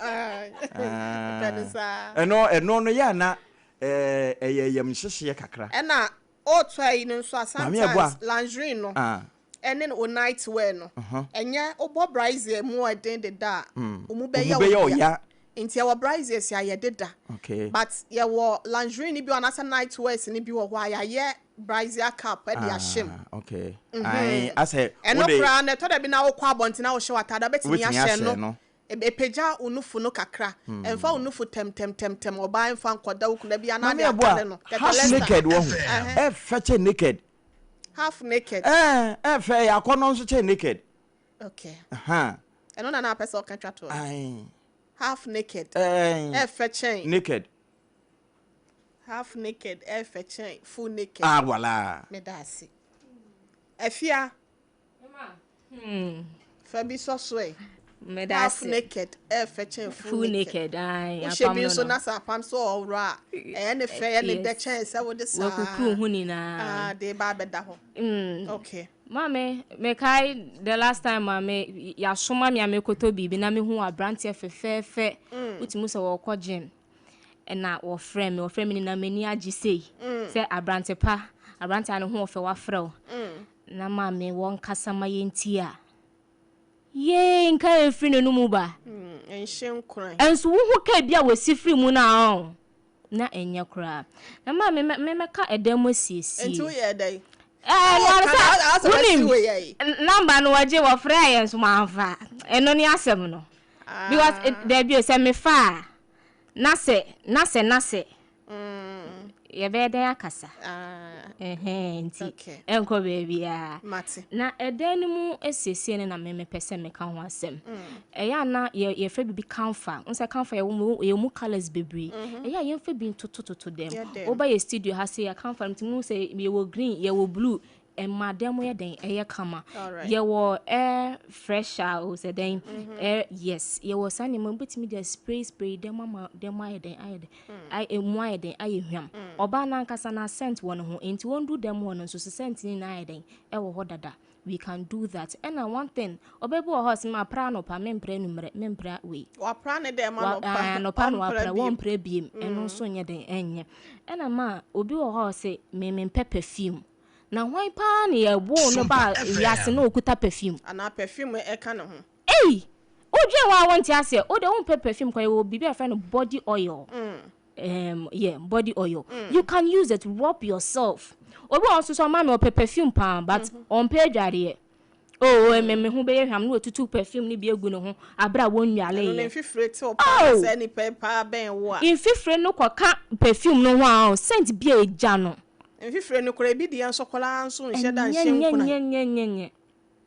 Pɛ no saa. Ɛno ɛno no yɛ a na ɛyɛ yamhyehyeɛ kakra. Ɛna Ɔɔtɔ ayi no nso a Maame Ɛboa. sometimes lingerie no Ah. ɛne wo night wear no ɛnyɛ wobɔ brazier mu ɛden deda a Ɔmu ɔmu bɛyɛ bɛyɛ wo ya ɔya. nti yɛwɔ braziers a yɛde da Okay. but yɛwɔ lingerie no bi wɔ anaasɛ night wears no bi wɔ hɔ a yɛayɛ brazier cap ɛde ahyɛ mu. Ah, okay. Ae, asɛ Ɛno wode. koraa no ɛtɔ da bi na wokɔ abɔnten na wohyɛ w'ataade a wobɛtumi Wobɛtumi ahyɛ ahyɛ no no. Pagya wo nufu no kakra. Mfa wo nufu tɛmtɛmtɛmtɛm ɔbaa mfa nkɔda wo kunu da biara na Maame ade Aboa, atare no. half Kɛtɛlɛsta. naked wɔ ho. Ɛhɛn. Ɛfɛ kyɛn naked. Half naked. Ɛɛ, ɛfɛ, ɛyɛ akɔnnɔ nso kyɛn naked. Okay. Ahaa. Ɛno na na apɛ sɛ ɔka twa toɔ no. Ae. Half naked. Ɛɛ. Ɛfɛ kyɛn. Naked. Half naked ɛfɛ kyɛn full naked. Ah, voilà. Meda ase. Afia. Fa bi sɔ so ɛ. Meda Half ase. naked ɛfɛ kyɛn full Full naked. naked, ae, Wohyɛ apam bi no nso no. na sɛ apam so ɔworɔ a, ɛyɛ ne fɛ, ɛyɛ ne dɛ kyɛn sɛ wode saa. Wakukuru ho nyinaa. Ah, de ba abɛda hɔ. Okay. Maame, mekae the last time a me yɛasoma me a mekɔtɔ biribi na mehu aberanteɛ fɛfɛɛfɛ. Wotumi sɛ wɔkɔ gym. Ɛna wɔfrɛ me na m'ani agye sei. Sɛ aberante pa, aberante a ne ho ɔfɛ wafrɛ wo. Na maame wɔn kasa ma yɛnti a. Yee, nka efiri n'anum ba. Nhyɛ nkuran. Ɛnso wohu kaa bi a wɔsi firi mu na ɔn na ɛnyɛ koraa. Na maame mɛka ɛdan mu asiesie. Nti woyɛ dɛn? Ɛɛ Oh, na kana- sɛ asɛ wasi wonim wei yɛ yi. Number no wɔgye wɔfrɛ yɛn nso mamfa ɛno ne asɛm no because dabi o, sɛ mefa a na sɛ yɛbɛyɛ dɛn akasa? Ah, Ɛhɛn, nti ɛnkɔ baabiara. Mate. Na ɛdan no mu asiesie no na memepɛ sɛ meka ho asɛm. Ɛyɛ a na yɛfrɛ biribi camphor n sɛ camphor yɛwɔ mu colours bebree. Ɛyɛ a yɛmfa bi ntotototo dɛm. Yɛ dɛm. Woba yɛ studio ha sɛ yɛ camphor no nti mu sɛ yɛwɔ green, yɛwɔ blue, ɛma dan mu yɛ den, ɛyɛ kama. Yɛwɔ air fresher o sɛ dɛn air, yes, yɛwɔ saa nneɛma wobɛtumi de spray spray dɛm ama dɛm ayɛ den ayɛ emu ayɛ den, ayɛ hwam. Ɔbaa n'ankasa na scent wɔ ne ho nti wɔndu dɛm hɔ no nso so scent ne nyinaa ayɛ den ɛwɔ hɔ dada. We can do that. Ɛna one thing, ɔbaa bi wɔ hɔ a ɔsɛ mapra anɔpa, mempra anwummerɛ, mempra wei. Wapra ne dɛm anɔpa. Anɔpa no Ɔmpra wapra bio. wɔmpra biem. Ɛno nso nyɛ den, ɛnyɛ. Ɛna ma obi wɔ hɔ a ɔsɛ me mempɛ perfume, na hwan paa ne yɛwoo no ba Sompa wiase FM. na okuta perfume? Anaa perfume ɛka ne ho. Ei, wodwen hɔ a wonte aseɛ. Wode wompɛ perfume kɔ, yɛwɔ biribi a yɛfrɛ no body oil. Yeah, body oil, you can use it, rub yourself. Obi wɔ hɔ nso so ɔma me ɔpɛ perfume paa but ɔmpɛ adwareɛ. Oh, ɛmɛ me ho bɛyɛ hwam na watutu perfume no bi agu ne ho abere a Ɛno ne wɔnnwaleeɛ. mfifire te wo paa. Oh! Sɛ nipa paa bɛn wo a. Mfifire no kɔka perfume no ho a, scent bi a ɛgya no. Mfifire no koraa ebi deɛ nso koraa nso nhyɛ da nhyɛ nyɛ nkuran. Nyɛ nyɛ nyɛ nyɛ.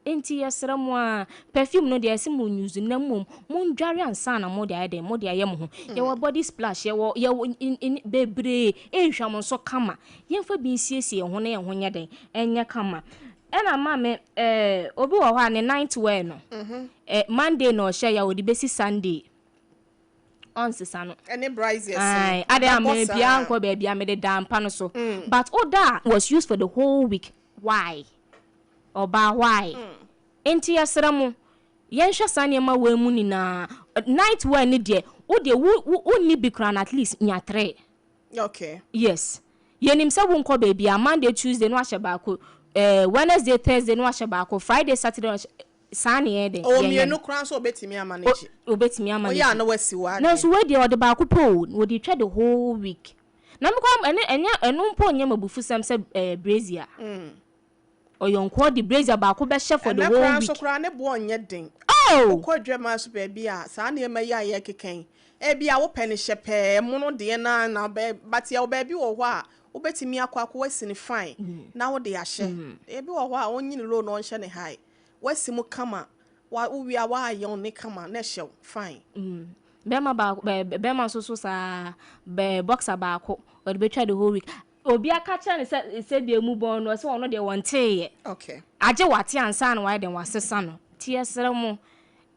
Nti yɛsrɛ mo a, perfume no deɛ ɛsɛ mo use na mmom mondware ansa na mode ayɛ dɛn, mode ayɛ mo ho. Yɛwɔ body splash, yɛwɔ in bebree ɛnhwam nso kama. Yɛmfa bi nsiesie yɛn ho na yɛn ho nyɛ dɛn, ɛnyɛ kama. Ɛna maame, obi wɔ hɔ a ne night wear no, Monday na ɔhyɛ yɛ a ɔde bɛsi Sunday ɔnsesa no. Ɛne braziers no. Aye, ade a Ɛbɛbɔ mepia saa. nkɔ baabi a mede da mpa no so, but woda a was used for the whole week. Why, ɔbaa, why? Nti yɛsrɛ mo, yɛnhwɛ saa nneɛma wei mu nyinaa. Night wear ne deɛ, wo deɛ wo wonni bi koraa no, at least nya three. Yes, yɛnim sɛ wonkɔ baabi a, Monday, Tuesday no wahyɛ baako, Wednesday, Thursday no wahyɛ baako, Friday, Saturday no wahyɛ saa ne yɛn de Ɔwɔ yɛnyɛ mmienu no. koraa nso obetumi ama n'akyi. Obetumi ama Oyɛ a n'akyi. na wasi wɔ adeɛ. Nanso wei deɛ ɔde baako po o, wɔde twa the whole week na mekɔ ɛne ɛnyɛ ɛno mpo nyɛ mabufusɛm sɛ brazier ɔyɔnkoɔ de brazier baako bɛhyɛ for the Ɛnɛ whole koraa week. nso koraa ne boɔ nyɛ den. Oh. Wokɔ dwama so baabi a saa nneɛma yi a yɛkeka yi, ebi a wopɛ ne hyɛ pɛɛ mono deɛ na bɛ, but yɛwɔ baabi wɔ hɔ a wobɛtumi akɔ wasi ne fine na wode ahyɛ. Ebi wɔ hɔ a ɔnyi ne low na ɔnhyɛ ne high, wasi mu kama wa, wowie a waayɛ ne kama na ɛhyɛ wo fine. Bɛrima baako bɛrima nso so saa bɛɛ boxer baako ɔde bɛtwa the whole week. Obi aka kyerɛ ne sɛ deɛ mu bɔn no, ɔsɛ ɔno deɛ wɔnteeɛ. Agye wate ansa na wayɛ den wasesa no. Nti yɛsrɛ mo.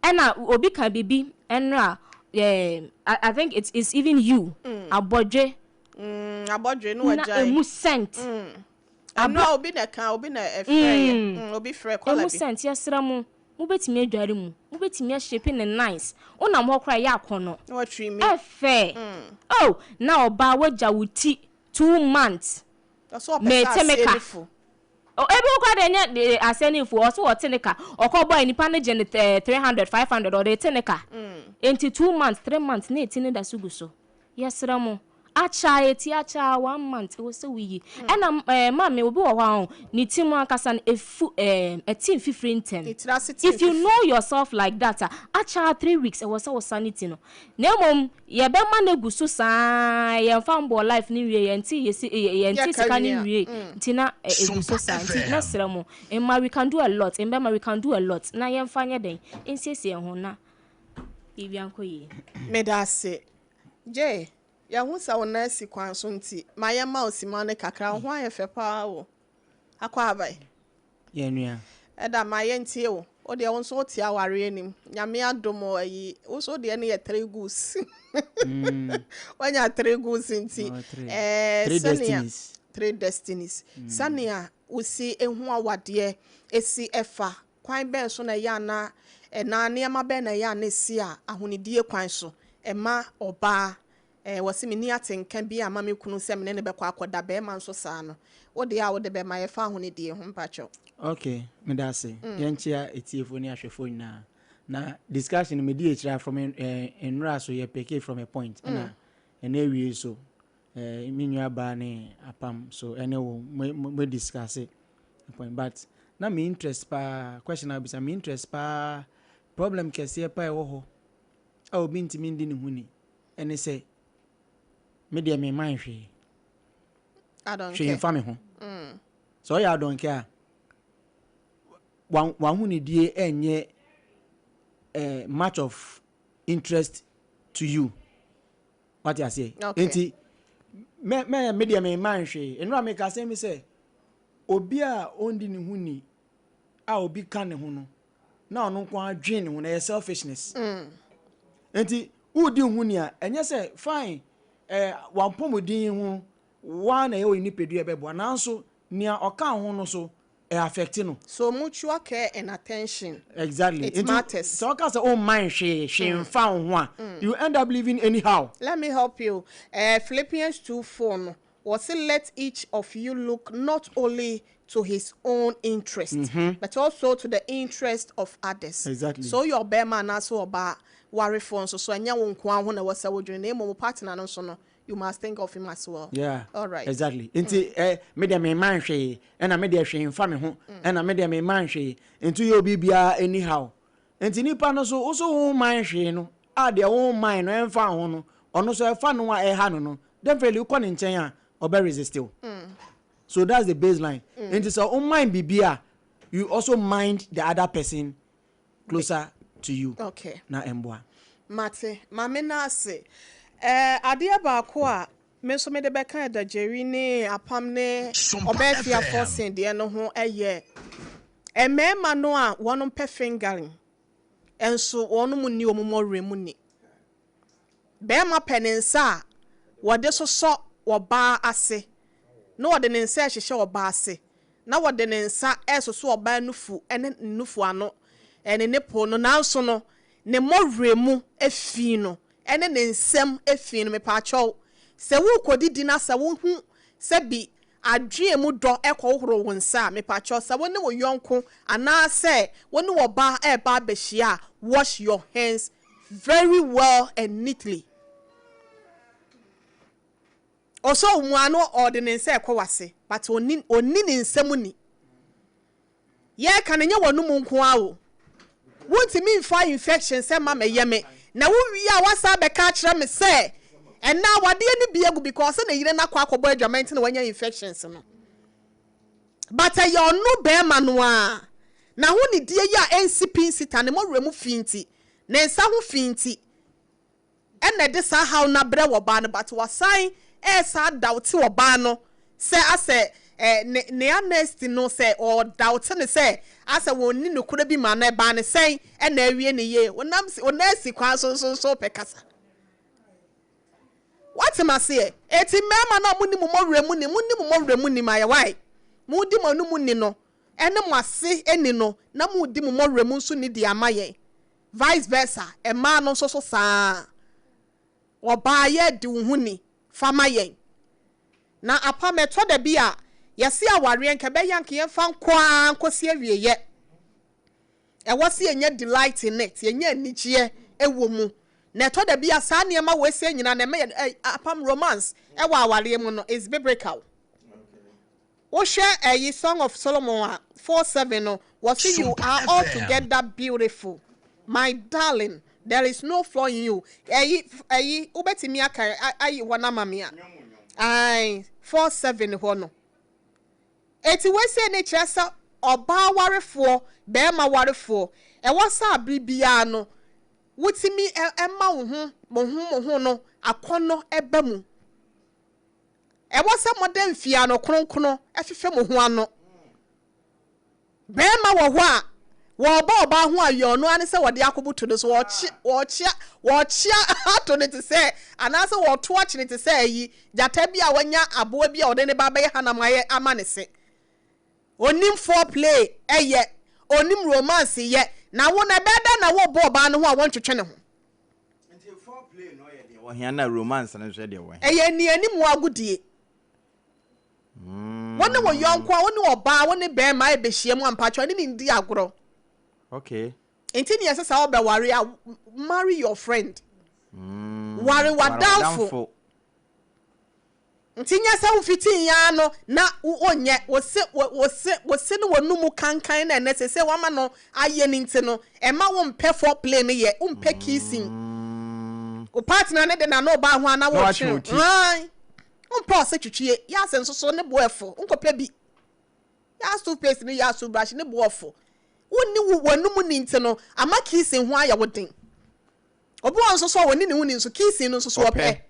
Ɛna obi ka biribi ɛnora, I think it's even you, abɔdwe. Abɔdwe no Na wagyae. emu scent. Ɛno a obi na ka, obi na ɛfrɛ yɛ. Obi frɛ kɔla Emu bi. scent, yɛsrɛ mo, mobɛtumi adware mu, mobɛtumi ahyɛpe ne nice. Wonam hɔ koraa ɛyɛ akɔnɔ. Na watwi mi. Ɛfɛ oh, na ɔbaa wagya wo ti 2 months. Ɔsɛ ɔpɛ sɛ Mete me aseɛ ka. ne fu. Oh, ebi wɔ kora de ɛnyɛ de asɛ ne fu, ɔsɛ wɔte ne ka ɔkɔ bɔ nipa no gye ne 300, 500 ɔde te ne ka. Nti 2 months, 3 months na eti ne da so gu so. Yɛsrɛ mo, akya eti akya one month ɛwɔ sɛ woyi. Ɛna maame, obi wɔ hɔ a ne ti mu ankasa no efu, ɛti nfifiri ntɛm. Ne tiri ase ti If you mfifiri. know yourself like that a, akya 3 weeks ɛwɔ sɛ wosa ne ti no. Na mmom yɛbɛma no egu so saa, yɛmfa mbɔ life ne wie, yɛnti yɛsi yɛnti Yɛka sika ne wie a, wie nti na egu so Sompa saa. Nti FM. mɛsrɛ mo, mma, we can do a lot. Mbɛma, we can do a lot na yɛmfa nyɛ den nsiesie yɛn ho na biribi ankɔ yie. Meda ase gye. Yɛho sɛ wo nan asi kwan so nti ma yɛma wo sima ne kakra. Wo ho ayɛ fɛ paa wo akɔ abae. Yɛnua. Ɛda ma yɛntie wo. Wo deɛ wo nso wote awareɛ nim. Nyame adom o ayi. Wo nso deɛ no yɛ 3 goose. Wanya 3 goose nti. Oh, 3. Eh, 3 sɛnea destinies. 3 destinies. Sɛnea wosi ehu awadeɛ esi ɛfa kwan bɛn so na ɛyɛ ana ɛna nneɛma bɛn na ɛyɛ ana esi a ahonidie kwan so ɛma ɔbaa wɔsi mi ni atenka bi ama me kunu sɛ me ne ne bɛkɔ akɔda bɛrima nso saa no wo deɛ a wode bɛma yɛfa ahonidie ho mpakyɛw. Okay, meda ase. Yɛnkyea etiefoɔ ne ahwɛfoɔ nyinaa. Na discussion medi akyire from nnora so yɛ pick from a point. Ɛna ɛna awie so me nua baa ne apam so ɛne wo mo discuss point, but na me interest paa question a bisa me interest paa, problem kɛseɛ paa ɛwɔ hɔ a obi ntumi ndi ne ho ni ɛne sɛ me deɛ me man hwee. I don't hwee care. mfa me ho sɛ ɔyɛ adɔnkɛ a wahonidie ɛnyɛ much of interest to you, wate aseɛ? Okay. Nti mɛ me deɛ me man hwee. Nnura mi ka sɛ mi sɛ obi a ɔndi ne ho ni a obi ka ne ho no na ɔno nko adwene ne ho na ɛyɛ selfishness. Nti wodi ho ni a ɛnyɛ sɛ fine wampɔmuden ho waa na ɛyɛ wɔ nipadua bɛboa, nanso nea ɔka ho no so ɛ affect no. So mutual care and attention. Exactly. It Nti matters. sɛ ɔka sɛ ɔmman hwee hwee mfa wo ho a, you end up living anyhow. Let me help you. Philippians 2:4 no. Was it let each of you look not only to his own interest, but also to the interest of others. So your bɛrima anaasɛ ɔbaa warefoɔ nso so ɛnyɛ wo nko ara ho na ɛwɔ sɛ wodwene na mmom wo partner no nso no, you must think of him as well. All right. Exactly. Nti me deɛ me man hwee ɛna me deɛ hwee mfa me ho ɛna me deɛ me man hwee, nti yɛ obi biara anyhow. Nti nipa no so woso wo man hwee no a deɛ wo man no ɛmfa ho no ɔno so ɛfa no a ɛha no, definitely wokɔ ne nkyɛn a ɔbɛ resist wo. So that's the baseline. Nti sɛ wo mind biribi a, you also mind the other person closer to you. Na ɛmboa. Mate, maame no ase. Adeɛ baako a me nso mede bɛka ɛdagyeri ne apam ne Sompa ɔbɛɛfiafoɔ FM. sen deɛ no ho ɛyɛ mmarima no a wɔn pɛ fingering nso wɔn mu ni wɔn mmɔwerɛ mu ni. Bɛrima pɛ ne nsa a wɔde sosɔ ɔbaa ase na wɔde ne nsa ɛhyehyɛ ɔbaa ase na wɔde ne nsa ɛsoso ɔbaa nufu ɛne nufu ano ɛne ne po no, nanso no ne mmɔwerɛ mu efi no ɛne ne nsam efi no. Mepaakyɛw, sɛ wokɔdidi na sɛ wohu sɛ bi adwene mu dɔ ɛkɔhohoro wo nsa a, mepaakyɛw, sɛ wo ne wo yɔnko anaasɛ wo ne wɔ ba ɛɛba abɛhyia a, wash your hands very well and neatly. Ɔsɔ wo mu ano ɔde ne nsa ɛkɔ wase, but onni ne nsam ni yɛreka no nyɛ w'anum nko ara o. Wontumi mfa infection sɛ ma mɛyɛ me na wowie a wasa bɛka akyerɛ me sɛ ɛna awadeɛ no bi agu because ne yere no akɔ akɔbɔ adwaman nti na wanya infections no. But ɛyɛ ɔno bɛrima no a na ho ne die yi a ɛnsi pi nsita ne mmɔwerɛ mu fi nti ne nsa ho fi nti ɛna ɛde saa haw no abrɛ wɔ baa no, but wasan ɛɛsa adawte wɔ baa no sɛ asɛ ne honesty no sɛ ɔdawte ne sɛ asɛ wɔn ni nokora bi ma no ɛbaa ne sɛn ɛna awie ne yie wɔnam si wɔn asi kwan so nso nso pɛ kasa. Wate ma seɛ eti mmarima no a mo ni mo mmɔwerɛ mu ni mo ni mo mmɔwerɛ mu ni ma yɛ wae mo di mo anum ni no ɛne mo ase ni no na mo di mo mmɔwerɛ mu nso ni di ama yɛn, vice versa. Mmaa no nso so saa ɔbaa yɛ di wo ho ni fama yɛn na apam. Ɛtɔ da bi a yɛsi awareɛ nka ɛbɛyɛ nka yɛmfa nkoa nkosi awieyɛ. Ɛwɔ si yɛnyɛ delight in it, yɛnyɛ anigyeɛ ɛwɔ mu, na ɛtɔ da bi a saa nneɛma wɔ esie nyinaa na ɛmɛ yɛ apam romance ɛwɔ awareɛ mu no is biblical. Wohwɛ ɛyi Song of Solomon a 4:7 no, wɔsi you Sompa are FM. altogether beautiful, my darling, there is no flaw in you. Ɛyi wobɛtumi aka ayi hɔ n'ama mi a ayi 4:7 hɔ no. Eti wesie ne kyerɛ sɛ ɔbaa warefoɔ, bɛrima warefoɔ, ɛwɔ sɛ abere biara no wotumi ɛma wo ho mo ho no akɔnɔ ɛba mu. Ɛwɔ sɛ mɔde mfia no kronkron ɛfefe mo ho ano. Bɛrima wɔ hɔ a Wɔrebɔ ɔbaa ho ayɛ ɔno ara ne sɛ wɔde akobutu no so, wɔrekye, wɔrekyea, wɔrekyea ato no te sɛ, anaasɛ wɔreto akyene te sɛ ayi, gyata bi a wanya aboa bi a ɔde ne ba abɛyɛ hanam ayɛ ama ne se. Ɔnnim foreplay yɛ, ɔnnim romance yɛ, na wo no ɛbɛyɛ dɛn na worebɔ ɔbaa no ho a wontwetwe ne ho? Nti foreplay no yɛ deɛ wɔhia na romance no nso yɛ deɛ wɔhia? Ɛyɛ nnianimu agodie. Wo ne wo yɔnko a, wo ne ɔbaa, wo ne bɛɛma ɛbɛhyia mu a, mpakyɛw ɛne no ndi agorɔ. Okay. Nti ne yɛsɛ sɛ wobɛware a, marry your friend. Ware w'adamfo. Nti nyɛ sɛ wofitii ara no na wonyɛ, wo se, wo se, wo se ne w'anomu kankan na ɛnɛ seesei woama no ayɛ no nti no, ɛmma wompɛ foreplay no yɛ, wompɛ kissing. Wo partner no de n'ano reba ho a na Na watwe wotwe wo ti. Ae. Wompɛ ɔse twitwie, yas nso so ne bo ɛfo, wonkɔpɛ bi. Yas toothpaste ne yas toothbrush ne bo ɔfo. Wonni wo w'anomu ni nti no, ama kissing ho ayɛ wo den. Obi wɔ hɔ nso so a ɔnni ne ho ni nso, kissing no nso so ɔpɛ.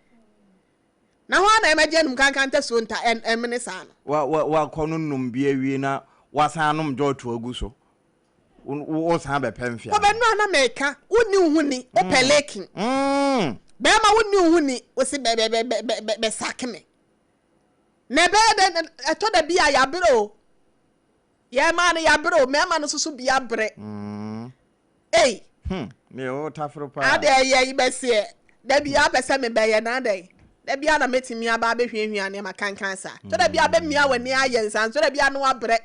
Na hwan na ɛmɛgye anum kankan ntasuo nta ɛmene saa no? Wa wa wakɔ no nom bi awie na wasan anom jɔɔto agu so. Wo wo san bɛpɛ mfea. Kɔbɛ no a na meka, wonni wo ho ni, wopɛ lekin. Bɛɛma wonni wo ho ni, wosi bɛ bɛ bɛ bɛ bɛ bɛ sake me. Na ɛbɛyɛ dɛ ɛtɔ da bi a yɛabrɛ o. Yɛn mmaa no yɛabrɛ o, mmarima no nso so bi abrɛ. Ei. Hmm, me o taforo paa. Adɛn yɛ yi bɛseɛ. Da bi apɛ sɛ mebɛyɛ na adɛn. Da bi a na mɛtumi aba abɛhwiahwia nneɛma kankan saa. Tɔ da bi a bɛmia w'ani ayɛ nsa nso da bi a na wabrɛ.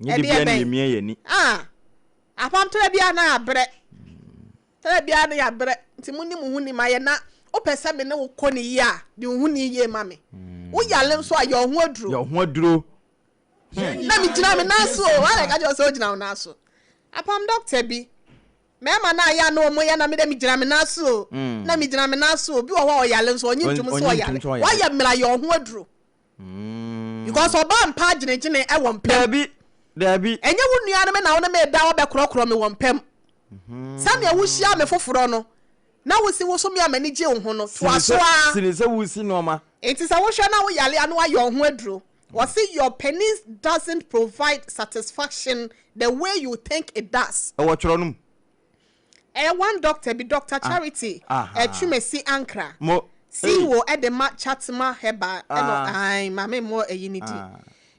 Nyɛ da bi a na yɛmia yɛn ani. Ah, apam tɔ da bi a na abrɛ. Tɔ da bi a na yɛabrɛ. Nti mo ni mo ho ni ma yɛ na wopɛ sɛ me ne wo kɔ ne yie a, di wo ho ni yie ma me. Wo yale nso a, yɛ wo ho aduro. Yɛ wo ho aduro. Na me gyina me nan so o, wana ɛka kyerɛ sɛ ogyina wo nan so. Apam doctor bi, mmarima no a yɛ a na wɔn yɛ na me dɛ me gyina me nan so o, na me gyina me nan so o. Bi wɔ hɔ a ɔyale nso ɔnye ntum sɛ ɔyale. Wayɛ mmira yɛ ɔho aduro. Because ɔbaa mpa agyinagyina ɛwɔ mpam. Daabi, daabi. Ɛnyɛ wo nua no me na wo ne me da ɔbɛkorɔkorɔ me wɔ mpam. Sɛnea wohyia me foforɔ no, na wosi wo so me a m'ani gye wo ho no, toa so ara. Sini sɛ wosi nneɛma. Nti sɛ wohwɛ na woyale a na wayɛ wo ho aduro. Wɔse your penis doesn't provide satisfaction the way you think it does. Ɛwɔ twerɛ no mu. Ɛyɛ one doctor bi, Doctor Charity Twumasi Ankrah, Mo, CEO de ma Chatma Herbal ɛna ae ma me mmɔ ɛyi ne din.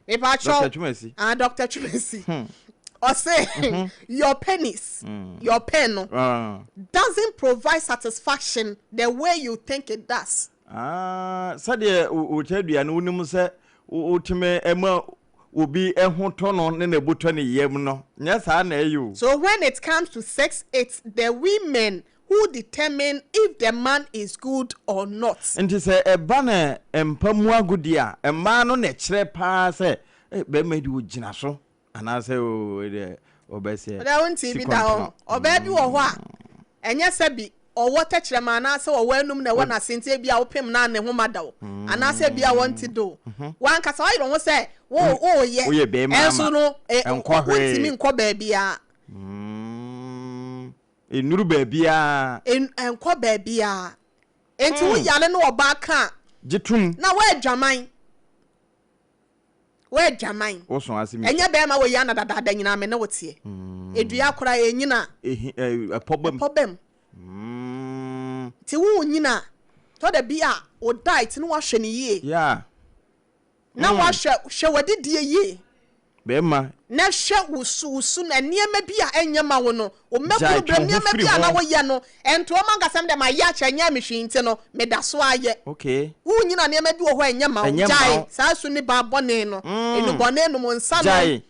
Mepakyɛw, Doctor Twumasi. Ah, Doctor Twumasi. Ɔse your penis, your pen no doesn't provide satisfaction the way you think it does. Ah, sɛdeɛ wo tadua no wonim sɛ wotumi ma obi ho tɔ no ne ne bo tɔ ne yam no, nyɛ saa na ɛyɛ o. So when it comes to sex it's the women who determine if the man is good or not. Nti sɛ ɛba no mpa mu agodie a, mmaa no na ɛkyerɛ paa sɛ eh, barima yi deɛ ɔgyina so anaasɛ oo wei deɛ ɔbɛsɛ Ɔdɛ wo ntee si bi da hɔ. kɔntɔnɔ. Ɔbaa bi wɔ hɔ a, ɛnyɛ sɛ bi ɔwɔ tɛkyerɛma anaasɛ ɔwɔ anum na ɛwɔ n'ase nti ebia wopem no a ne ho ma da wo anaasɛ ebia wɔnte do. W'ankasa woayere wo ho sɛ wo woreyɛ Woyɛ bɛrima ɛnso ama no e, ɛnkɔ hwee. wontumi nkɔ baabiara. Ɛnnuru baabiara. Ɛnkɔ baabiara. Enti wo yare ne ɔbaa ka a, Gye tom. na woadwaman. Woadwaman. Wo so ase mi. Ɛnyɛ bɛrima wɔ yi ana dadaada nyinaa me ne wo teɛ. Edua koraa ɛnyini a. Ehi ɛ ɛpɔ bam. Ɛpɔ bam. Nti wo nyini a, tɔ da bi a wo diet no wahwɛ no yie. Yeah. Na wahwɛ hwɛ w'adidie yie. Bɛrima. Na hwɛ wo su wo su na nneɛma bi a ɛnyɛ ma wo no, wo mmabunu Gyae berɛ twe wo ho nneɛma firi bi a na ho. woyɛ no, ɛnto ɔma nka sɛ medeɛ mayɛ akyɛ ɛnyɛɛ me hwee nti no, meda so ara yɛ. Okay. Wonyini a nneɛma bi wɔ hɔ a ɛnyɛ ma wo. Ɛnyɛ ma Gyae wo. saa su ne ba bɔne no. Nnubɔne nom, nsa nom. Gyae.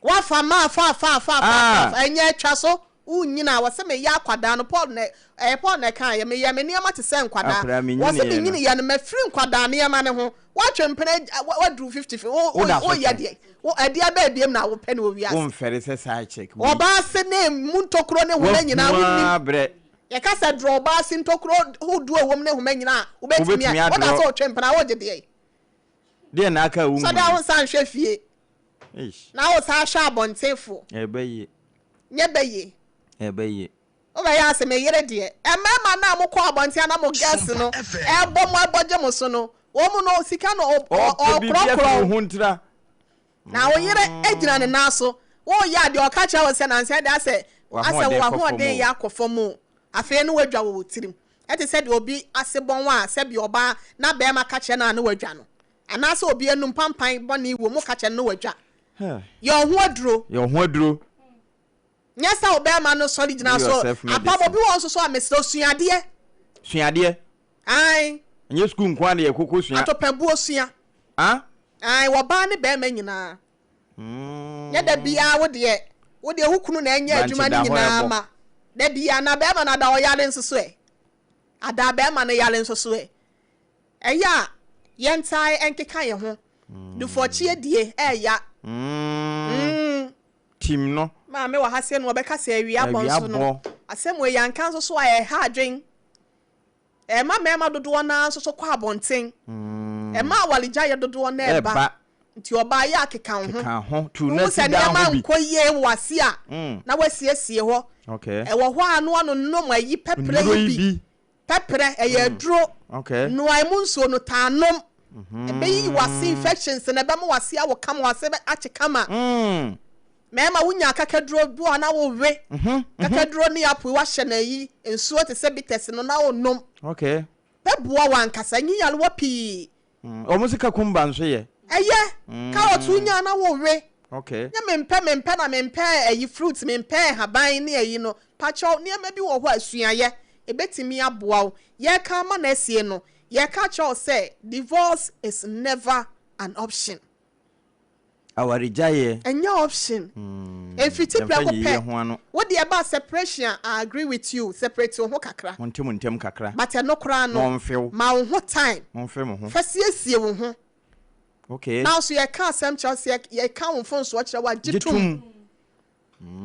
Woafa ma afa afa afa afa Ah. afa ɛnyɛ atwa so. Wonyini a wɔse meyɛ akwadaa no Paul na ɛyɛ Paul na ɛkaeɛ meyɛ me nneɛma te sɛ nkwadaa. Akwadaa Wɔse menyiniiɛ no. menyiniiɛ no mafiri nkwadaa nneɛma no ho. Woatwe mpena agya woaduru 50 fi wo Woda so woyɛ twɛn. deɛ wo ɛdeɛ bɛɛ biam na wopɛ no wɔ wiase. Womfɛre sɛ side chick wei. Ɔbaa se ne mu ntokuro ne homa nyinaa Wahu wonnim. ara brɛ. Yɛka sɛ drɔ ɔbaa se ntokuro hodoɔ a ɛwɔ mu ne homa nyinaa a wobɛtumi Wobɛtumi a woda adrɔ. so retwe mpena wogye deɛn? Deɛ na aka a Sɛ daa wonhunu. wo nsa nhwɛ fie. Eish. Na wo saa hwɛ abɔntenfoɔ. Ɛbɛ yie. Nyɛ bɛ yie. Ɛbɛ yie. Wo bɛ yɛ ase me yere deɛ. Mmarima no a mo kɔ abɔnten a na mo girls no ɛbɔ mo ɛbɔ gye mo so no wɔn mu no sika no Ɔpɛ biribi afiri ɔkorɔkorɔ wo ho ntira. Na wo yere gyina ne nan so. Woyɛ adeɛ ɔka kyerɛ wo sɛ nansa deɛ asɛ asɛ W'ahoɔden kɔ fam w'ahoɔden o. yɛ akɔ fam o. Afei no wadwa wɔ wo tirim. Ɛte sɛ deɛ obi ase bɔn a sɛbi ɔbaa na bɛrima ka kyerɛ no a na wadwa no. Anaasɛ obi anum pampan bɔne wɔ mu ka kyerɛ no na wadwa. Yɛ wo ho aduro. Yɛ wo ho aduro. Nyɛ sɛ wo bɛrima no sɔre gyina Do so. yourself Apam medicine. obi wɔ hɔ nso so a mesrɛ wo suadeɛ. Suadeɛ. Ae. Ɛnyɛ sukuu nko ara na yɛkɔkɔ sua. Atɔpabuo sua. Ah? Ae, wɔbaa ne bɛrima nyinaa. Nyɛ da biara wo deɛ, wo deɛ wo kunu na ɛnyɛ Bankye adwuma no da hɔ nyinaa ɛbɔ. ma. Da biara na bɛrima no ada ɔyare nso so ɛ. Ada bɛrima no yare nso so ɛ. Ɛyɛ a yɛntae nkeka yɛn ho. Dufɔkyeɛ die ɛɛya. Tim no. Maame wɔ ha sei no wɔbɛka sɛ awia bɔ Awia nso no. bɔ. Asɛm wei yɛanka nso so a ɛha adwen. Ɛma mmarima dodoɔ no ara nso so kɔ abɔnten. Ɛma awaregyaeɛ dodoɔ no ɛba. Ɛba. Nti ɔbaa yɛ akeka wo ho. Keka ho. Tu Wohu na sɛ si dan nneɛma ho bi. nkɔ yie wɔ ase a, na woasiesie hɔ. Ɛwɔ hɔ a na woanonom ayi pɛprɛ Nnuro yi yi bi. bi. Pɛprɛ, ɛyɛ aduro. Noa emu nsuo no, taa nom. Ɛbɛyiyi w'ase infections no, ɛbɛma w'ase awo kama, w'ase bɛ akye kama. Mmarima wonya akakaduro bi wɔ hɔ na wowe. Kakaduro ne apoe woahyɛ no ayi nsuo te sɛ bitters no na wonom. Bɛboa wo ankasa, nyi nyarewa pii. Wɔn se kakumba nso yɛ. Ɛyɛ, carrot wonya na wowe. Nyɛ mempɛ mempɛ na mempɛ ayi fruit, mempɛ nhaban ne ayi no. Pakyɛw, nneɛma bi wɔ hɔ a suayɛ, ɛbɛtumi aboa wo. Yɛreka ama no asie no, yɛreka akyerɛ wo sɛ divorce is never an option. Awaregyaeɛ. Ɛnyɛ option. Ɛmfiti Yɛmfa prɛko nyiyi pɛ. yɛn ho ano. Wo deɛ ɛba separation a, I agree with you, separate wo ho kakra. Monte mo ntam kakra. But ɛno koraa no, Momfe wo. ma wo ho time. Momfe mo ho. Fa siesie wo ho. Na nso yɛka asɛm kyerɛ wo sɛ yɛka wo mfomsoɔ kyerɛ wo a, gye Gye tom. tom.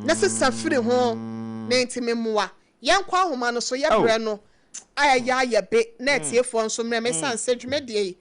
Na sesa firi ho. Na enti me mmoa. Yɛnkɔ ahoma no so, yɛ Oh. berɛ no a ɛyɛ ayɛ be na atiefoɔ nso mmerɛ me ɛsiane sɛ dwumadie yi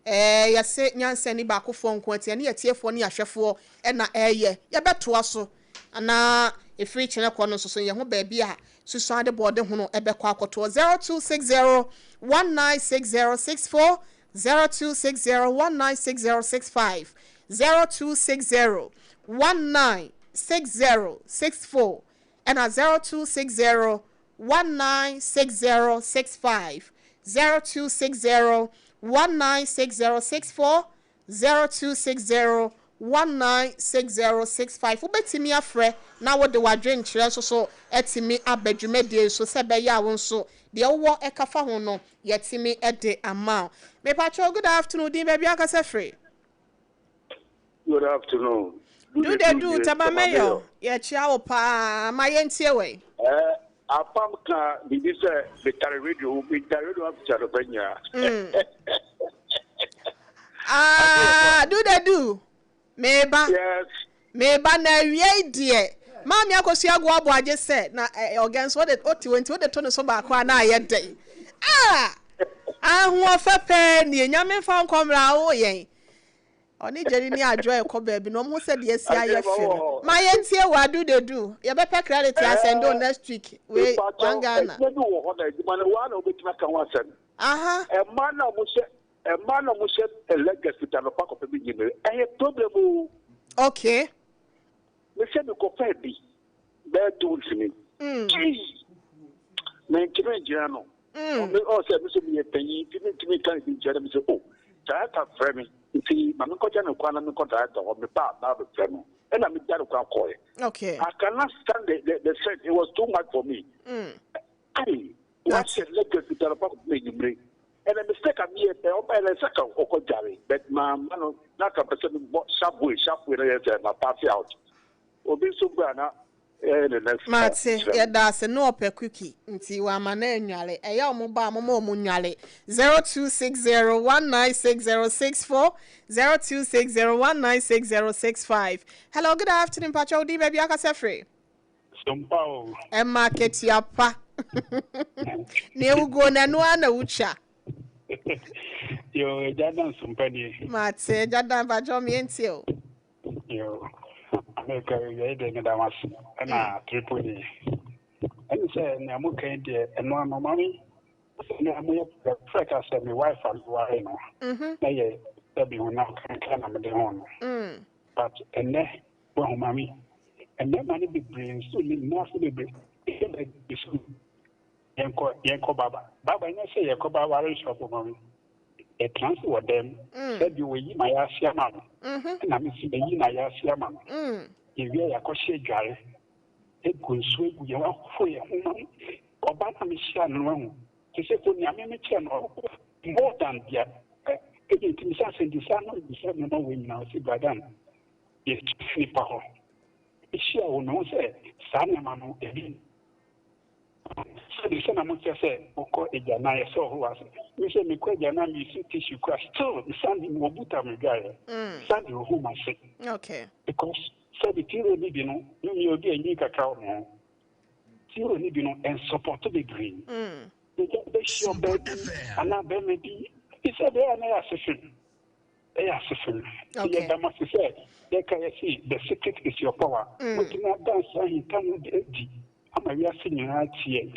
ɛɛ yɛse nyansa nni baakofoɔ nko nti ɛne atiefoɔ ne ahwɛfoɔ ɛna ɛɛyɛ. Yɛbɛtoa so anaa ɛfiri kyerɛ kɔ no nso so yɛn ho baabi a susuade bɔɔde hono ɛbɛkɔ akɔtoɔ. 0260 196064, 0260 196065, 0260 196064 ɛna 0260 196065, 0260 196064, 0260 196065. Wobɛtumi afrɛ na wode w'adwenkyerɛ nso so atumi aba dwumadie so sɛ ɛbɛyɛ a wo nso deɛ wowɔ ɛka fa ho no yɛtumi de ama wo. Mepakyɛw, good afternoon, din baabi akasa firi. Good afternoon. Do de do Tama Mayor, yɛkyia wo paa, ma yɛntie wei. Apam ka biribi sɛ metare radio, metare radio afisa no pɛ nyinaa. Ah, do de do. Meba. Yes. Meba na awie deɛ. Maame Akosua ago abo agye sɛ na ɔgɛn so wode wote wɔ nti wode to ne so baako a na ayɛ dɛn. Ah! Ahoɔfɛ pɛɛ nie, Nyame mfa wo nkɔ mmra wo yɛn. Ɔne Jerry ne Adwoa ɛkɔ baabi na ɔmo ho sɛ deɛ asi ayɛ fɛ no. Ma yɛntie wɔ adu de du. Yɛbɛpɛ credit asɛnde o next week. Wei, one Ghana. Adwuma bi wɔ hɔ na adwuma no waa na wobɛtumi aka ho asɛm. Ɛma na ɔmo hyɛ ɛma na ɔmo hyɛ legas fita no pa kɔpɛ bi nyimire. Ɛyɛ problem o. Mesɛ mekɔfaa bi bɛyɛ 2 weeks ni. Gee! Mentumi ngyina no. Ɔ sɛ me so meyɛ panyin nti mentumi nka ne bi nkyerɛ no. Me sɛ o director frɛ me nti ma menkɔgya no kwan na menkɔ director hɔ meba a na bɛfrɛ no ɛna megya no kwan kɔɛ. I cannot stand the scent. It was too much for me. Hey, wahyɛ legas fita no pa kɔpɛ enyimire. Ɛna mistake a meyɛ pɛ ɔba ɛna sɛ ka ɔkɔ dware but ma ma no na ka pɛ sɛ mebɔ sharp way sharp way na yɛ sɛ ma pass out. Obi nso bra na ɛyɛ the next. Mate, yɛda ase na ɔpɛ cookie nti wama na anwale. Ɛyɛ ɔmo ba a moma ɔmo nwale. 0260 196064, 0260 196065. Hello, good afternoon. Pakyɛ wo din baabi akasa firi. Sompa o. Ɛma ketua pa. Nea ewuguo no ɛno ara na wotwa. Yo, agya dan sompa nie. Mate, agya dan pakyɛ ɔmo o. Yo, America yɛyɛ deɛ meda mo ase ɛna Tripoli. Ɛne sɛ nea moka yi deɛ ɛno ano ma me nea moyɛ frɛ ka sɛ me wife a meware no na yɛ sɛbi honam kankan na mede ho no. But ɛnɛ wahu ma me. Mmarima no bebree nso ne mmaa nso bebree yɛ baabi so yɛnkɔ yɛnkɔ baba. Baba nyɛ sɛ yɛkɔ ba ware shop ma me. Yɛtena ase wɔ dɛm. Sɛbi wɔyi ma yɛase ama no. Ɛna me nso mayi ma yɛase ama no. Yɛwie a yɛakɔhyɛ adware. Egu nsuo egu yɛn ho ahohoro yɛn ho ma ɔbaa no a mehyia no no ahu. Te sɛ ko nea me mekyerɛ no more than deɛ ɛyɛ nti mesɛ asɛmbisa no bisa nneɛma wei nyinaa ɔse bradan yɛtu fi nipa hɔ. Mehyia wo mehu sɛ saa nneɛma no ebi sɛde sɛ na mokyerɛ sɛ wokɔ agyanan ɛsɛ ɔhoro ase. Me sɛ mekɔ agyanan meyusu tissue kora still mesan de mewɔ buta medwaeɛ san de hohoro m'ase. Okay. Because sɛde tiro no bi no me meyɛ obi a enyin kakra wɔ me ho. Tiro no bi no ɛnsɔpɔto bebree. Nti wobɛhyia ɔbaa bi anaa bɛrima bi bi sɛ ɛbɛyɛ a na ɛyɛ asefem. Ɛyɛ asefem. Nti yɛda mo ase sɛ yɛka yɛse the secret is your power. Motumi adan saa ahinta no adi ama wiase nyinaa atie.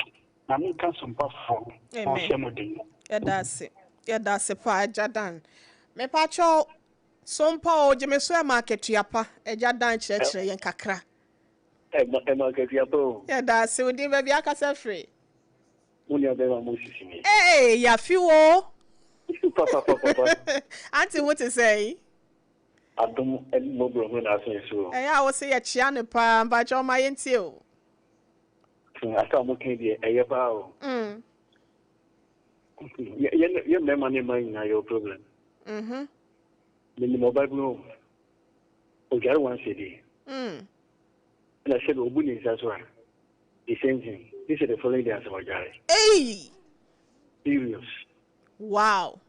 Nyame nka nsompafoɔ na ɔnhyɛ mo den. Yɛda ase. Yɛda ase paa Agya Dan. Mepakyɛw, Sompa o, gye me so ɛma akatua pa. Agya Dan kyerɛkyerɛ yɛn kakra. Ɛma akatua pa o. Yɛda ase. Wo din baabi akasa firi? Wo nua bɛrima Moses ni. Ee, yafi wo. Papapapapa. Auntie ho te sɛn? Adom ne mmɔborɔhunu na aso nsuo o. Ɛyɛ a wo se yɛkyea no paa, mpakyɛw ma yɛntie o. Asɛm a moka yi deɛ ɛyɛ paa o. Yɛ mmarima ne mmaa nyinaa yɛwɔ problem. Menim ɔbaa bi o, ɔdware once a day. Ɛna sɛbi ɔbu ne nsa so a, the same thing. This is the following day asɛ ɔdware. Ei! Serious. Wow.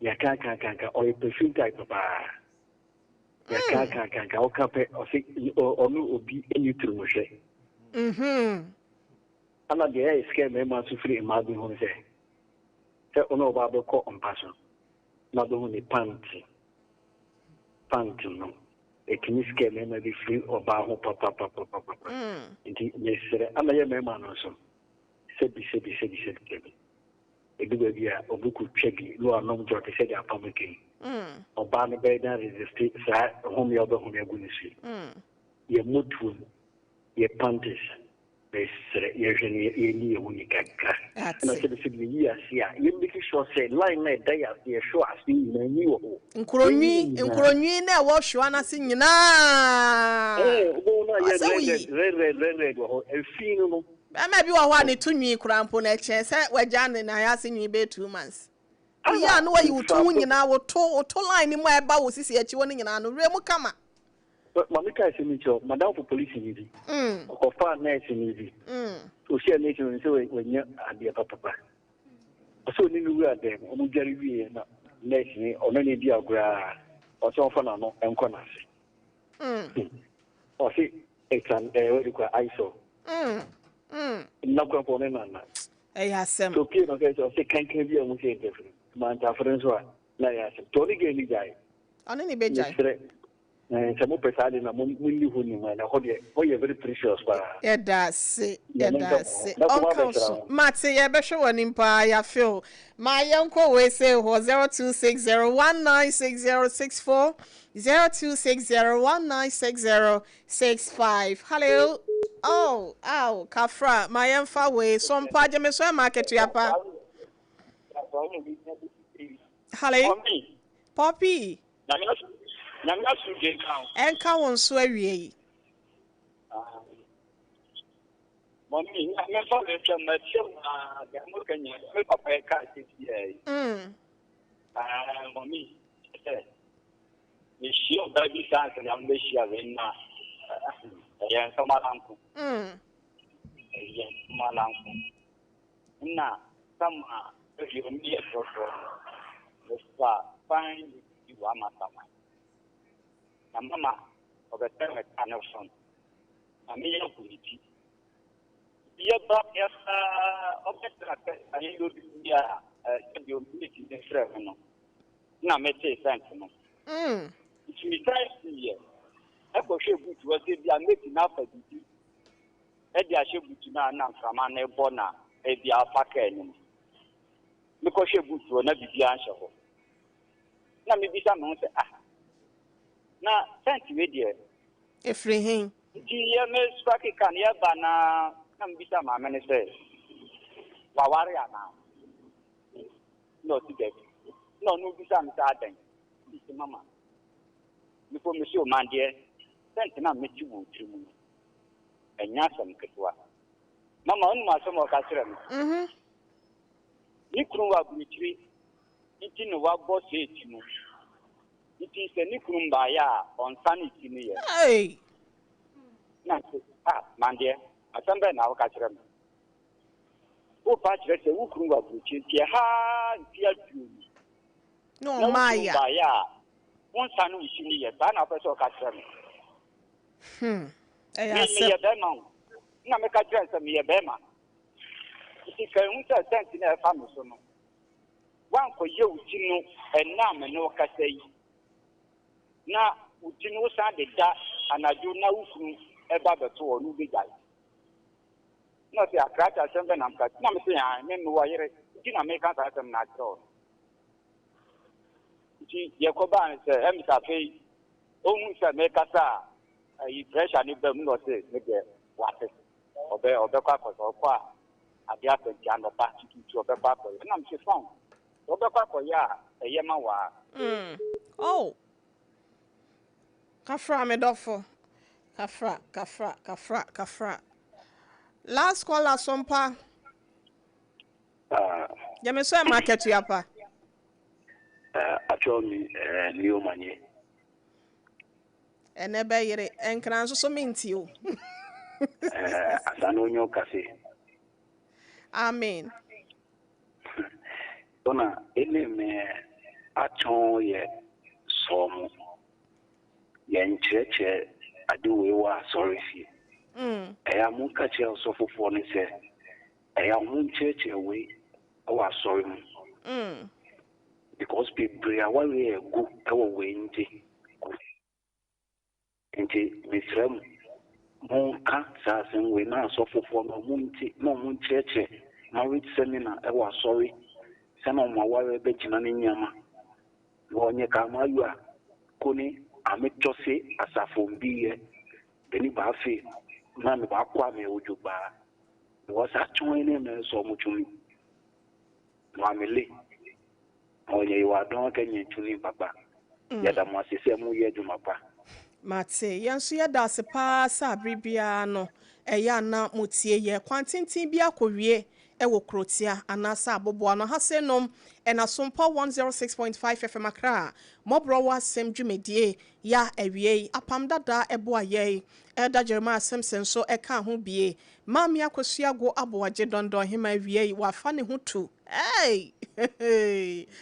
Yɛakaakaakaaka, ɔyɛ perfume type paa. Yɛakaakaakaaka, ɔka pɛ, ɔse ɔno obi ani tiri mu hwɛ. Ana deɛ ɛyɛ scare mmarima nso firi mmaa bi ho sɛ, sɛ ɔne ɔbaa bɛkɔ mpa so na bɛhu ne panty, panty no, ɛtumi scare mmarima bi firi ɔbaa ho papapapapapa. Nti mesrɛ, ana yɛ mmarima no nso, sɛbi sɛbi sɛbi sɛbi sɛbi. Edu baabi a obi kotwa bi na wanom dwɔ te sɛ deɛ apam aka yi. Ɔbaa no bɛyɛ dɛn resiste saa home a ɔbɛhome agu ne so yi? Yɛn mmɔtoam, yɛn panties, mesrɛ yɛnhwɛ na yɛnni yɛn ho ni kakra. Ɛna sɛbi sɛbi yɛyi ase a, yɛn make sure sɛ line no a ɛda yɛn ase, yɛhwɛ ase nyinaa nwi wɔ hɔ. Nkuronwi, nkuronwi na ɛwɔ hwewa no ase nyinaa. Ɛɛ, wobɛhu no a yɛ red red red red red red wɔ hɔ, efi no no. Bɛrima bi wɔ hɔ a ne to nwi koraa mpo no ɛkyɛn sɛ wagya ne nan ase nwi bɛyɛ 2 months. Woyi a na wayi wo to ho nyinaa, wo to, wo to line no mu a ɛba wo sisi akyi hɔ no nyinaa no, werɛ mu kama. Maame ka asɛm yi kyerɛ wo, madamfo polisini bi, ɔkɔfaa nɛɛseni bi. Ɔhyia nɛɛse no sɛ wanya adeɛ papapa. Ɔsɛ ɔne no wura dan mu, ɔmo dware wieɛ na nɛɛse ni ɔno ne di agorɔ a, ɔsɛ ɔmfa n'ano nkɔ n'ase. Ɔse it's an what do you call eyesore. Nna kora mpo ɔne nana. Ɛyɛ asɛm. So pie na ɔsɛ ɔsɛ kankan bi a ɔmo sɛ ntafiri. Ma ntafiri nso a na ɛyɛ asɛm. Nti ɔne gɛɛ ni gyae. Ɔne ne bɛgyae. Mesrɛ sɛ mopɛ saa de na monni hɔ nim a na ɛhɔ deɛ hɔ yɛ very precious paa. Yɛda ase, yɛda ase. Ɔnka wo so. Mate, yɛbɛhwɛ w'anim paa, yɛafe o. Ma yɛnkɔ wei sei hɔ, 0260196064, 0260196065. Hello. Oh, ow, kafra, ma yɛmfa wei. Sompa, gye me so ɛma akatua pa. Hello. Poppy. Nyame asomdwe nka wo. Ɛnka wo nso awie yi. Mɔmi, memfa me ntwam matie mu a deɛ moka nyina me papa yɛ kaa sɛ tiɛ yi. Mɔmi, sɛ mehyia ɔbaa bi saa sɛ nyame bɛhyia me na ɛyɛ nsɛm alanko. Ɛyɛ nsɛm alanko. Na sama ebi omi yɛ trɔtrɔ mefa fan bi wɔ Amasaman. Na mama ɔbɛtɛ me kaa ne front. Na meyɛ agu ne ti. Yɛba yɛba ɔbɛtena sɛ ayɛ obi bi a sɛdeɛ obi ne ti ne frɛ me no. Na metee scent no. Nti mesan siiɛ ɛkɔhwɛ boot hɔ sɛ bi a mɛtumi afa biribi ɛde ahyɛ boot no a na mframa no bɔ na ebi afa kaa no mu. Mekɔhwɛ boot hɔ na biribiara nhyɛ hɔ. Na mebisa me ho sɛ, ah, na scent wei deɛ Ɛfiri he? Nti yɛ me spark car no yɛba na na mebisa maame no sɛ waware anaa? Na ɔsi dabi. Na ɔno bisa me sɛ adɛn? Mese mama mekɔ mese o mandeɛ sɛnti na mete wɔ tiri mu no ɛnyɛ asɛm ketewa. Mama wonim asɛm a ɔka kyerɛ me? Ne kunu wɔ aburokyire nti na wabɔ sɛ ti no. Nti sɛ ne kunu mbaeɛ a ɔnsane ti no yɛ. Hey! Na nso ah mandeɛ asɛm bɛn na woka kyerɛ me? Wopa kyerɛ sɛ wo kunu wɔ aburokyire nti ɛha mfe 20 Na na wo kunu ɔmaaya. baeɛ a wonsane wo ti no yɛ. Saa na wopɛ sɛ ɔka kyerɛ me? Ɛyɛ Me asɛm. meyɛ bɛrima o. Na meka kyerɛ no sɛ meyɛ bɛrima. Nti ka ehu sɛ sɛnti na ɛfa me so no. Wankɔyɛ wo ti no ɛnna a me ne wo kasa yi. Na wo ti no wosan de da anadwo na wo kunu ɛba bɛto hɔ no wobɛgyae. Na ɔsɛ akrate asɛm bɛ nam ka. Na mese ah me mewɔ yere. Nti na meka saa asɛm na akyerɛ wo no. Nti yɛkɔbaa no sɛ ɛm sɛ afei ohun sɛ mekasa a ayi pressure ne ba mu na ɔse me deɛ wate. Ɔbɛkɔ akɔsɛ ɔkɔ a ade asɛ nti anɔpa tututu ɔbɛkɔ akɔyɛ. Na mese fine. Ɔbɛkɔ akɔyɛ a ɛyɛ ma waa. Oh. Kafra me dɔfo. Kafra, kafra, kafra, kafra. Last caller sompa. Gyeme so ɛma akatua pa. Atwɛ mi ni o manye. Ɛnɛ bɛyere ɛnkra nso so menti o. Asane onyo kase. Amen. Ona ene me atwɔn yɛ sɔɔmo. Yɛn kyerɛkyerɛ ade wei wɔ asɔre fie. Ɛyɛ a monka kyerɛ ɔsɔfofoɔ no sɛ ɛyɛ a mo nkyerɛkyerɛ wei ɛwɔ asɔre mu. Because bebree a wɔre egu ɛwɔ wei nti. Nti mesrɛ mo monka saa asɛm wei na asɔfofoɔ no ɔmo nti na ɔmo nkyerɛkyerɛ marriage seminar ɛwɔ asɔre sɛna ɔmo aware bɛgyina ne nneɛma. Wɔnyɛ ka ama ayu a ko ne ametsɔse asafo bi yɛ beni ba afe na me ba kɔ ame odzo gbaa because atwɔn ne me sɔ ɔmo tumi na amele na ɔnyɛ yi wa dɔn kɛ nye tuni papa yɛda mo ase sɛ mo yɛ adwuma pa. Mate, yɛn nso yɛda ase paa sɛ abere biara no ɛyɛ ana motie yɛ kwan tenten bi akɔwie ɛwɔ kurotia anaasɛ aboboa no ha se nom ɛna Sompa 106.5 FM Accra mmɔborɔ wɔ asɛm dwumadie ya awie apam dada ɛboa yɛn Elder Jeremiah Simpson nso ɛka ho bie. Maame Akosua Aboagye dɔndɔn hema awie wafa ne ho tu. Hey!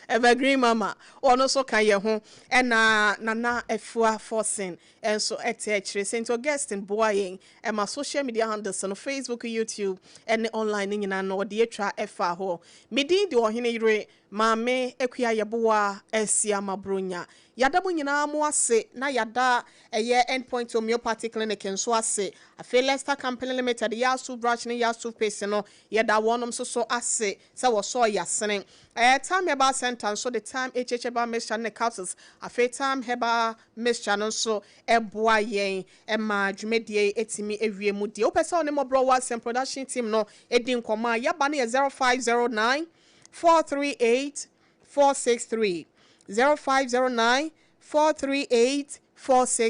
Evergreen Mama ɔno nso ka yɛ ho ɛna Nana Afua Forson ɛnso ɛte akyire. St Augustine boa yɛn ɛma social media handles no, Facebook, YouTube ɛne online ne nyinaa no ɔde atwa ɛfa hɔ. Medin de ɔhene yere Maame Akua Yɛboa asi ama Bronya. Yɛada mo nyinaa mo ase na yɛada ɛyɛ Endpoint Homeopathy Clinic nso ase. Afei Lester Company Limited, Yasu brush ne Yasu paste no, yɛda wɔnom nso so ase sɛ wɔsɔɔ yɛasene. Ɛyɛ Time Herbal Center nso de Time HH Herbal Mixture ne capsules. Afei Time Herbal Mixture no nso ɛboa yɛn ɛma dwumadie ɛtumi ewie mu deɛ. Wopɛ sɛ ɔne mmɔborɔ wɔ asɛm production team no ɛdi nkɔmmɔ a, yɛaba no yɛ 0509 438 463, 0509 438 46.